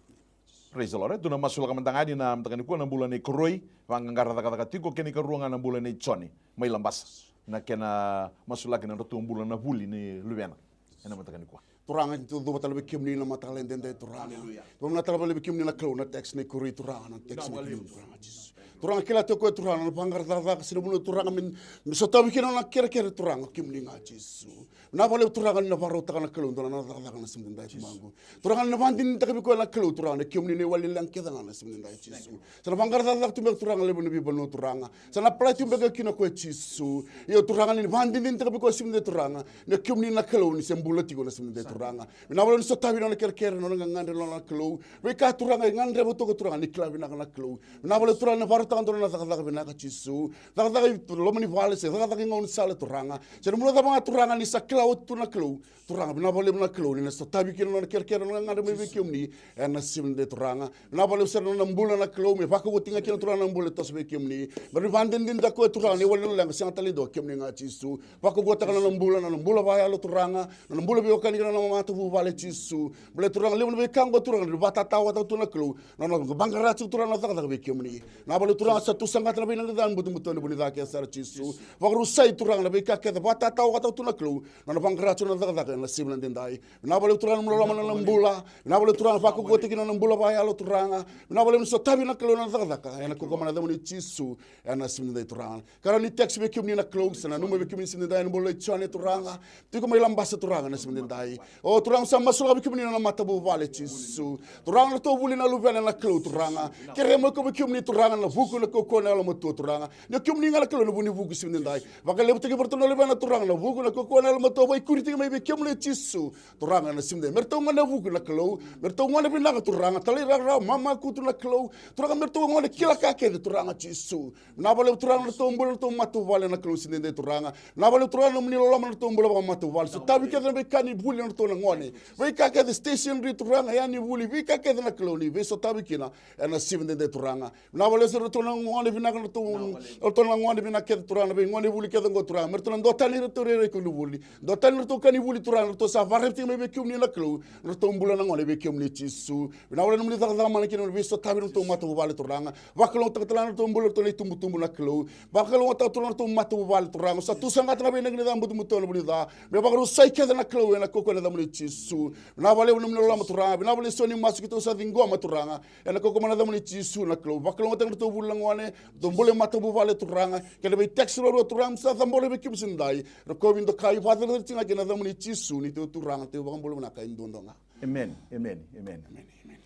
Praise the Lord. E, tou na masulaka mada ga yani na mataka nikua na bula nei Koroi Vaqaqara Cakacaka Tiko kei na ikarua ga na bula nei Jone mai Labasa, na kena masulaki na nodratou bula na vuli ni luvena ena mataka nikua. Turaga, ni tou cuva tale vei kemuni na mataka edaidai Turaga. Aleluya. Tou na tale vei kemuni na Kalou na text nei Koroi Turaga, na text nei kemuni Turaga Jisu. Turaga, kila tiko o koya Turaga na vaqara cakacaka se na vanua Turaga me, me sotavi kina na kerekere Turaga, kemuni ga Jisu. Vinaka vakalevu Turaga ni na vakarautaka na Kalou dua na cakacaka na siga edaidai Tamaqu. Turaga, ni na vakadinadinataka vei koya na Kalou Turaga na kemuni na iwali leqa kece ga na siga edaidai Jisu. Sa na vaqara cakacaka tu beka Turaga levu na veivanua Turaga. Sa na apply tu beka kina o koya Jisu. Io Turaga, ni na vakadinadinataka vei koya siga edaidai Turaga na kemuni na Kalou ni se bula tiko na siga edaidai Turaga. Vinaka vakalevu ni sotavi na nona kerekere, na nona gagadre, na nona Kalou. Veika Turaga e gadreva tu o koya Turaga ni kila vinaka na Kalou. Vinaka vakalevu Turaga ni na vakarautaka dua na cakacaka vinaka Jisu. Cakacaka i loma ni vale se cakacaka i gaunisala Turaga. Se na bula cava ga Turaga ni sa kila oti tu na Kalou. Turaga, vinaka vakalevu na Kalou ni na sotavi kina na nona kerekere, na nona gagadre mai vei kemuni ena siga edaidai Turaga. Vinaka vakalevu sara na nona bula na Kalou, me vakaukauwataki ga kina Turaga na bula e toso vei kemuni. Me rawa ni vakadinadinataka o koya Turaga na iwali ni leqa, sega tale ni dua, kemuni ga Jisu. Vakaukauwataka na nona bula, na nona bula vakayalo Turaga, na nona bula veiwekani kei na nona matavuvale Jisu. Baleta Turaga levu na veika oqo Turaga ni vakatatawataka tu na Kalou, na nona vaqara tiko Turaga na cakacaka vei kemuni. Vinaka vakalevu Turaga sa tu saqata na veinananu butobuto ena vuku ni ca kece sara Jisu. Vakarusai Turaga na veika kece vakatatawataka tu na Kalou, na nona vaqara tiko na cakacaka ena siga edaidai. Vinaka vakalevu Turaga na nona loloma na nona bula. Vinaka vakalevu Turaga vakaukauwataki na nona bula vakayalo Turaga. Vinaka vakalevu ni sotavi na Kalou na nona cakacaka ena kaukaua mai na yacamuni Jisu ena siga edaidai Turaga. Karua ni text vei kemuni na Kalou, sa nanuma vei kemuni siga edaidai na bula nei Jone Turaga. Tiko mai Labasa Turaga na siga edaidai. O Turaga sa masulaka vei kemuni na nona matavuvale Jisu. Turaga na nodratou vuli na luvena na Kalou Turaga. Kerea mai o koya vei kemuni Turaga na vuku, na kaukauwa, na yalomatua Turaga. Ni o kemuni ga na Kalou na vu ni vuku siga edaidai. Vakalevutaki vei iratou na luvena Turaga na vuku, na kaukauwa, na yalomatua, vakaikuritaki mai vei kemuni Jisu. Turaga na siga edaidai. Me ratou gone vuku na Kalou. Me ratou gone vinaka Turaga. Talairawarawa, mamakutu na Kalou. Turaga me ratou gone kila ka kece Turaga Jisu. Vinaka vakalevu Turaga na nodratou bula na nodratou matavuvale na Kalou siga edaidai Turaga. Vinaka vakalevu Turaga na nomuni loloma na nodratou bula vakamatavuvale. Sotavi kece na veika ni vuli na nodratou na gone. Veika kece stationery Turaga, yani vuli, veika kece na Kalou ni veisotavi kina ena siga edaidai Turaga. Vinaka vakalevu sara na nodratou na gone vinaka na nodratou, na nodratou na gone vinaka kece Turaga, na veigone vuli kece oqo Turaga. Me ratou na duatani iratou rairai koronivuli. Duatani iratou ka ni vuli Turaga, ratou sa vakaraitaki mai vei kemuni na Kalou. Na nodratou bula na gone vei kemuni Jisu. Vinaka vakalevu na nomuni cakacaka mana kina na veisotavi na nodratou matavuvale Turaga. Vakalougatataka tale na nodratou bula, ratou na itubutubu na Kalou. Vakalougatataka Turaga na nodratou matavuvale Turaga. Sa tu saqata na veinananu butobuto ena vuku ni ca. Me vakarusai kece na Kalou ena kaukaua ena yacamuni Jisu. Vinaka vakalevu na nomuni loloma Turaga. Vinaka vakalevu eso ni masu keitou sa ciqoma Turaga. Ena kaukaua mai na yacamuni Jisu na Kalou. Vakalougatataka na nodratou vuli na gone. Nodratou bula i matavuvale Turaga. Kei na vei text ruarua Turaga me sa cabora vei kemuni siga edaidai. Rokovi, dokai, vakacerecerei tiko ga kina yacamuni Jisu, neitou Turaga, neitou iVakabula vinaka e duadua ga. Emeni, emeni, emeni. Emeni, emeni.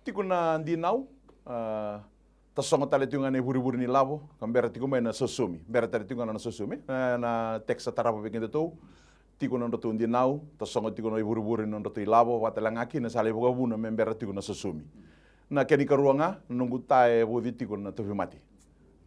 Tiko na dinau, a, tasogo tale tiko ga na ivurevure ni lavo, ka bera tiko mai na sosomi. Bera tale tiko ga na sosomi, e, na text sa tarava vei kedatou. tiko na nodratou dinau, tasogo tiko na ivurevure ni nodratou ilavo, vakatalega kina sa lai vakavuna me bera tiko na sosomi. Na kena ikarua ga, na noqu ta e vauci tiko na tauvimate.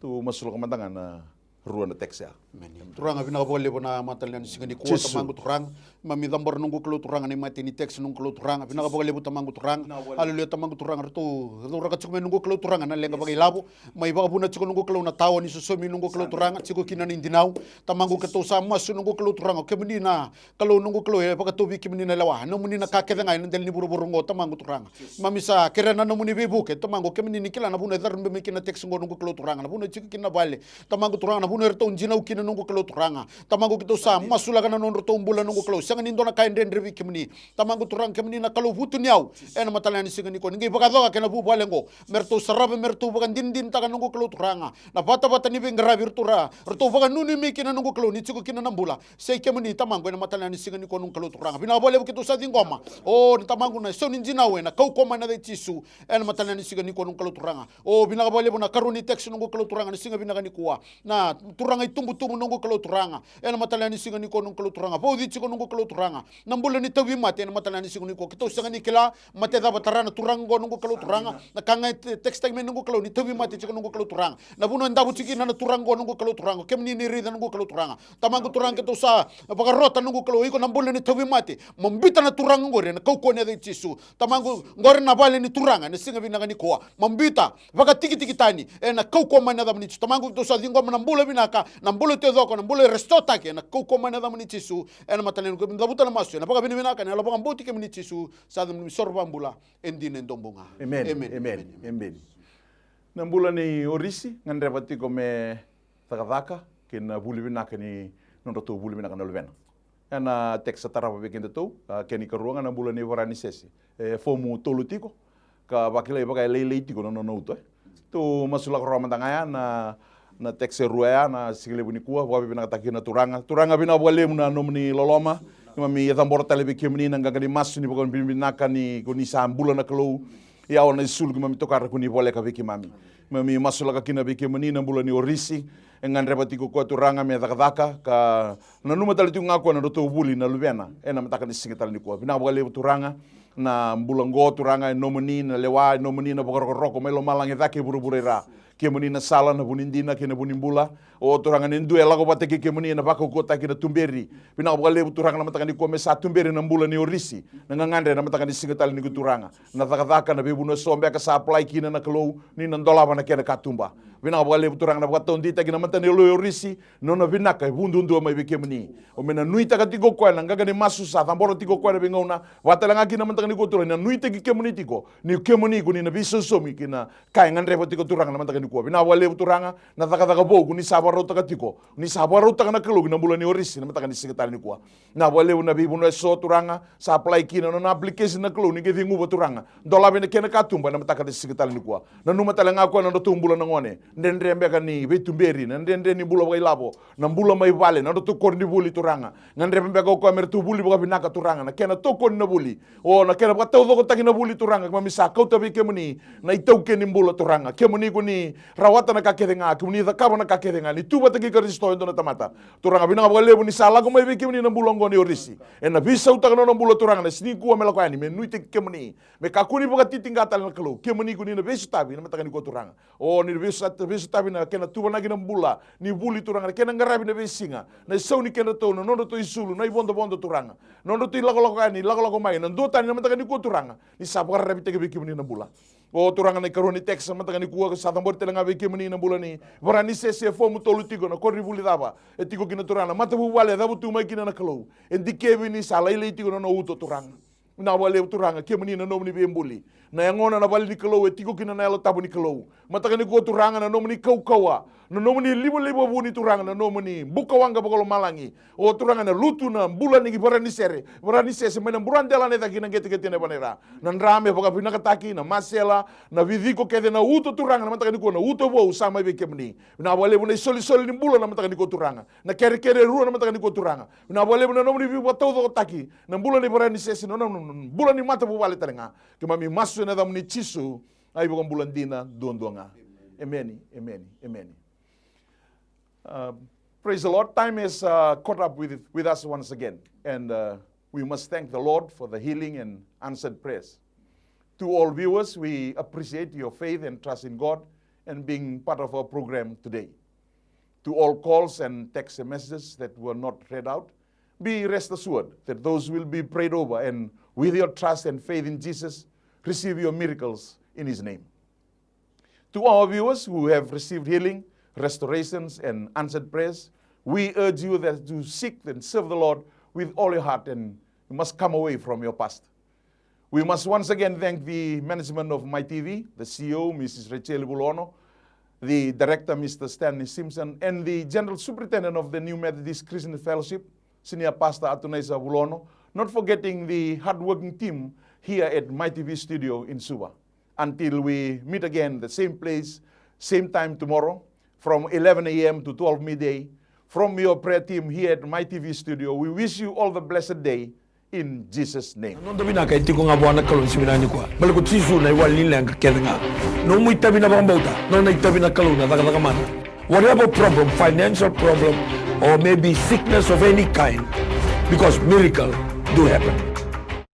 Tou masulaka mada ga na rua na text ya. Emeni. Turaga, vinaka vakalevu na mataka lailai ni siga nikua, Jisu. Tamaqu Turaga. Keimami cabora, noqu Kalou Turaga, na imatai ni text, noqu Kalou Turaga. Vinaka vakalevu, Tamaqu Turaga. Vinaka vakalevu. Aleluya, Tamaqu Turaga. Ratou cauraka tiko mai, noqu Kalou Turaga, na leqa vakailavo. Mai vakavuna tiko, noqu Kalou, na tawa ni sosomi, noqu Kalou Turaga, tiko kina na idinau. Tamaqu, keitou sa masu, noqu Kalou Turaga, o kemuni na Kalou, noqu Kalou, e vakatau vei kemuni na lewa, nomuni na ka kece ga ena dela ni vuravura oqo, Tamaqu Turaga. Keimami sa kerea na nomuni veivuke, Tamaqu, kemuni ni kila na vuna e carubi mai kina na text oqo, noqu Kalou Turaga, na vuna e tiko kina na vale, Tamaqu Turaga, na vuna eratou dinau kina, noqu Kalou Turaga. Tamaqu, keitou sa masulaka na nodratou bula, noqu Kalou, sega ni dua na ka e dredre vei kemuni. Tamaqu Turaga, kemuni na Kalou vutuniyau. Ena mataka lailai ni siga nikua, ni qai vakayacora kina na vuvale oqo, me ratou sarava, me ratou vakadinadinataka, noqu Kalou Turaga, na vatavata ni veiqaravi eratou ra, ratou vakananumi kina, noqu Kalou, ni tiko kina na bula. Sa i kemuni, Tamaqu, ena mataka lailai ni siga nikua, noqu Kalou Turaga. Vinaka vakalevu, keitou sa ciqoma, o, na Tamaqu, na isau ni dinau ena kaukauwa mai na yaca i Jisu. Ena mataka lailai ni siga nikua, noqu Kalou Turaga. O, vinaka vakalevu na ikarua ni text, noqu Kalou Turaga, na siga vinaka nikua. Na turaga itubutubu, noqu Kalou Turaga. Ena mataka lailai ni siga nikua, noqu Kalou Turaga. Vauci tiko, noqu Kalou Turaga, na bula ni tauvimate ena mataka lailai ni siga nikua. Keitou sega ni kila mate cava e tara na turaga oqo, noqu Kalou Turaga. Na ka ga e te-, text-taki mai, noqu Kalou, ni tauvimate tiko, noqu Kalou Turaga. Na vanua e davo tiko kina na turaga oqo, noqu Kalou Turaga, kemuni ni raica, noqu Kalou Turaga. Tamaqu Turaga, keitou sa vakarota, noqu Kalou, o iko na bula ni tauvimate. Mo biuta na turaga oqori ena kaukauwa ni yaca i Jisu. Tamaqu, oqori na vale ni turaga ena siga vinaka nikua. Mo biuta, vakatikitiki tani ena kaukauwa mai na yacamuni Jisu. Tamaqu, keitou sa ciqoma na bula vinaka, na bula taucoko, na bula e restore-taki ena kaukauwa mai na yacamuni Jisu. Ena mataka lailai nikua, keimami cavuta na masu ena vakavinavinaka, ena yalo vakabauti kemuni Jisu. Sa yaca ni soro vakabula e dina, e dobu ga. Emeni. Emeni. Emeni. Emeni. Emeni. Na bula nei Orisi, gadreva tiko me cakacaka kei na vuli vinaka ni nodratou vuli vinaka na luvena. Ena text sa tarava vei kedatou, a, kena ikarua ga na bula nei Varanisese. E fomu tolu tiko, ka vakilai vaka e lailai tiko na nona uto, e. Tou masulaka rawa mada ga ya na, na text e rua ya, na siga levu nikua, vakavinavinakataki na Turaga. Turaga, vinaka vakalevu na nomuni loloma. Keimami cabora tale vei kemuni na qaqa ni masu ni vakavinavinaka ni ko ni sa bula na Kalou. Ia o na isulu keimami tokara ko ni voleka vei keimami. Keimami masulaka kina vei kemuni na bula ni Orisi. E gadreva tiko koya, Turaga, me cakacaka, ka nanuma tale tiko ga koya na nodratou vuli na luvena ena mataka ni siga tale nikua. Vinaka vakalevu, Turaga, na bula oqo, Turaga, e nomuni na lewa, e nomuni na vakarokoroko mai lomalagi cake e vuravura i ra. Kemuni na sala, na vu ni dina kei na vu ni bula. O Turaga, ni dua e lako vata kei kemuni ena vakaukauwataki na tuberi. Vinaka vakalevu, Turaga, na mataka nikua me sa tuberi na bula nei Orisi. Na gagadre na mataka ni siga tale nikua, Turaga. Na cakacaka, na veivanua eso beka sa apply kina, na Kalou, ni na dolava na kena katuba. Vinaka vakalevu, Turaga, na vakataudeitaki na mata ni yalo i Orisi, na nona vinaka e vu duadua mai vei kemuni. O me na nuitaka tiko o koya na qaqa ni masu sa cabora tiko o koya na veigauna, vakatalega kina na mataka nikua, Turaga, na nuitaki kemuni tiko, ni kemuni ko ni na veisausaumi kina ka e gadreva tiko, Turaga, na mataka nikua. Vinaka vakalevu, Turaga, na cakacaka vou ko ni sa vakarautaka tiko. Ni sa vakarautaka, na Kalou, ki na bula nei Orisi na mataka ni siga tale nikua. Vinaka vakalevu na veivanua eso, Turaga, sa apply kina na nona application, na Kalou, ni qai ceguva, Turaga. Dolavi na kena katuba ena mataka ni siga tale nikua. Nanuma tale ga o koya na nodratou bula na gone. Dredre beka ni veituberi, na dredre ni bula vakailavo, na bula mai vale, na nodratou koronivuli, Turaga. Gadreva beka o koya me ratou vuli vakavinaka, Turaga, na kena tokoni na vuli. O, na kena vakataucokotaki na vuli, Turaga, keimami sa kauta vei kemuni na itaukei ni bula, Turaga. Kemuni ko ni rawata na ka kece ga, kemuni cakava na ka kece ga, ni tu vata kei Karisito e dua na tamata. Turaga, vinaka vakalevu ni sa lako mai vei kemuni na bula oqo nei Orisi. Ena veisautaka na nona bula, Turaga, na siga nikua me lako yani, me nuitaki kemuni. Me kakua ni vakatitiqa tale, na Kalou. Kemuni ko ni na veisotavi na mataka nikua, Turaga. O, ni na veiso-, veisotavi na kena tuvanaki na bula ni vuli, Turaga, na kena qaravi na veisiga, na isau ni kedratou, na nodratou isulu, na ivodovodo, Turaga. Nodratou ilakolako yani, ilakolako mai, na duatani na mataka nikua, Turaga. Ni sa vakararavitaki vei kemuni na bula. O, Turaga, na ikarua ni text na mataka nikua, sa cabori tale ga vei kemuni na bula ni Varanisese, e fomu tolu tiko, na koronivuli cava e tiko kina, Turaga, na matavuvale e cavutu mai kina, na Kalou. E dikevi ni sa lailai tiko na nona uto, Turaga. Vinaka vakalevu, Turaga, kemuni na nomuni veibuli. Na yagona, na vale ni Kalou, e tiko kina na Yalo Tabu ni Kalou. Mataka nikua, Turaga, na nomuni kaukauwa, na nomuni livaliva vuni, Turaga, na nomuni bukawaqa vakalomalagi. O, Turaga, na lutu na bula ni Varanisere, Varanisese, mai na buradela na cake ki na qeteqete na yavana i ra. Na dra me vakavinakataki, na masela, na viciko kece, na uto, Turaga, na mataka nikua, na uto vou sa mai vei kemuni. Vinaka vakalevu na isolisoli ni bula na mataka nikua, Turaga. Na kerekere e rua na mataka nikua, Turaga. Vinaka vakalevu na nomuni veivakataucokotaki na bula ni Varanisese, na nona bula ni matavuvale tale ga. Keimami masu ena yacamuni Jisu, na iVakabula dina duadua ga. Emeni, emeni, emeni. A, Praise the Lord. Time has uh, caught up with, with us once again. And uh, we must thank the Lord for the healing and answered prayers. To all viewers, we appreciate your faith and trust in God and being part of our program today. To all calls and text messages that were not read out, be rest assured that those will be prayed over, and with your trust and faith in Jesus, receive your miracles in His name. To our viewers who have received healing, restorations, and answered prayers, we urge you that to seek and serve the Lord with all your heart, and you must come away from your past. We must once again thank the management of My T V, the C E O, Missus Rachel Vulono, the director, Mister Stanley Simpson, and the general superintendent of the New Methodist Christian Fellowship, Senior Pastor Atunaisa Vulono, not forgetting the hardworking team here at My T V studio in Suva. Until we meet again the same place, same time tomorrow, from eleven a m to twelve midday, from your prayer team here at My T V studio, we wish you all the blessed day in Jesus' name. Na noda vinaka e tiko ga vua na Kalou ni siga vinaka nikua. Baleta ko Jisu na iwali ni leqa kece ga. Nomu itavi na vakabauta, nona itavi na Kalou na cakacaka mana. Whatever problem, financial problem, or maybe sickness of any kind, because miracle do happen.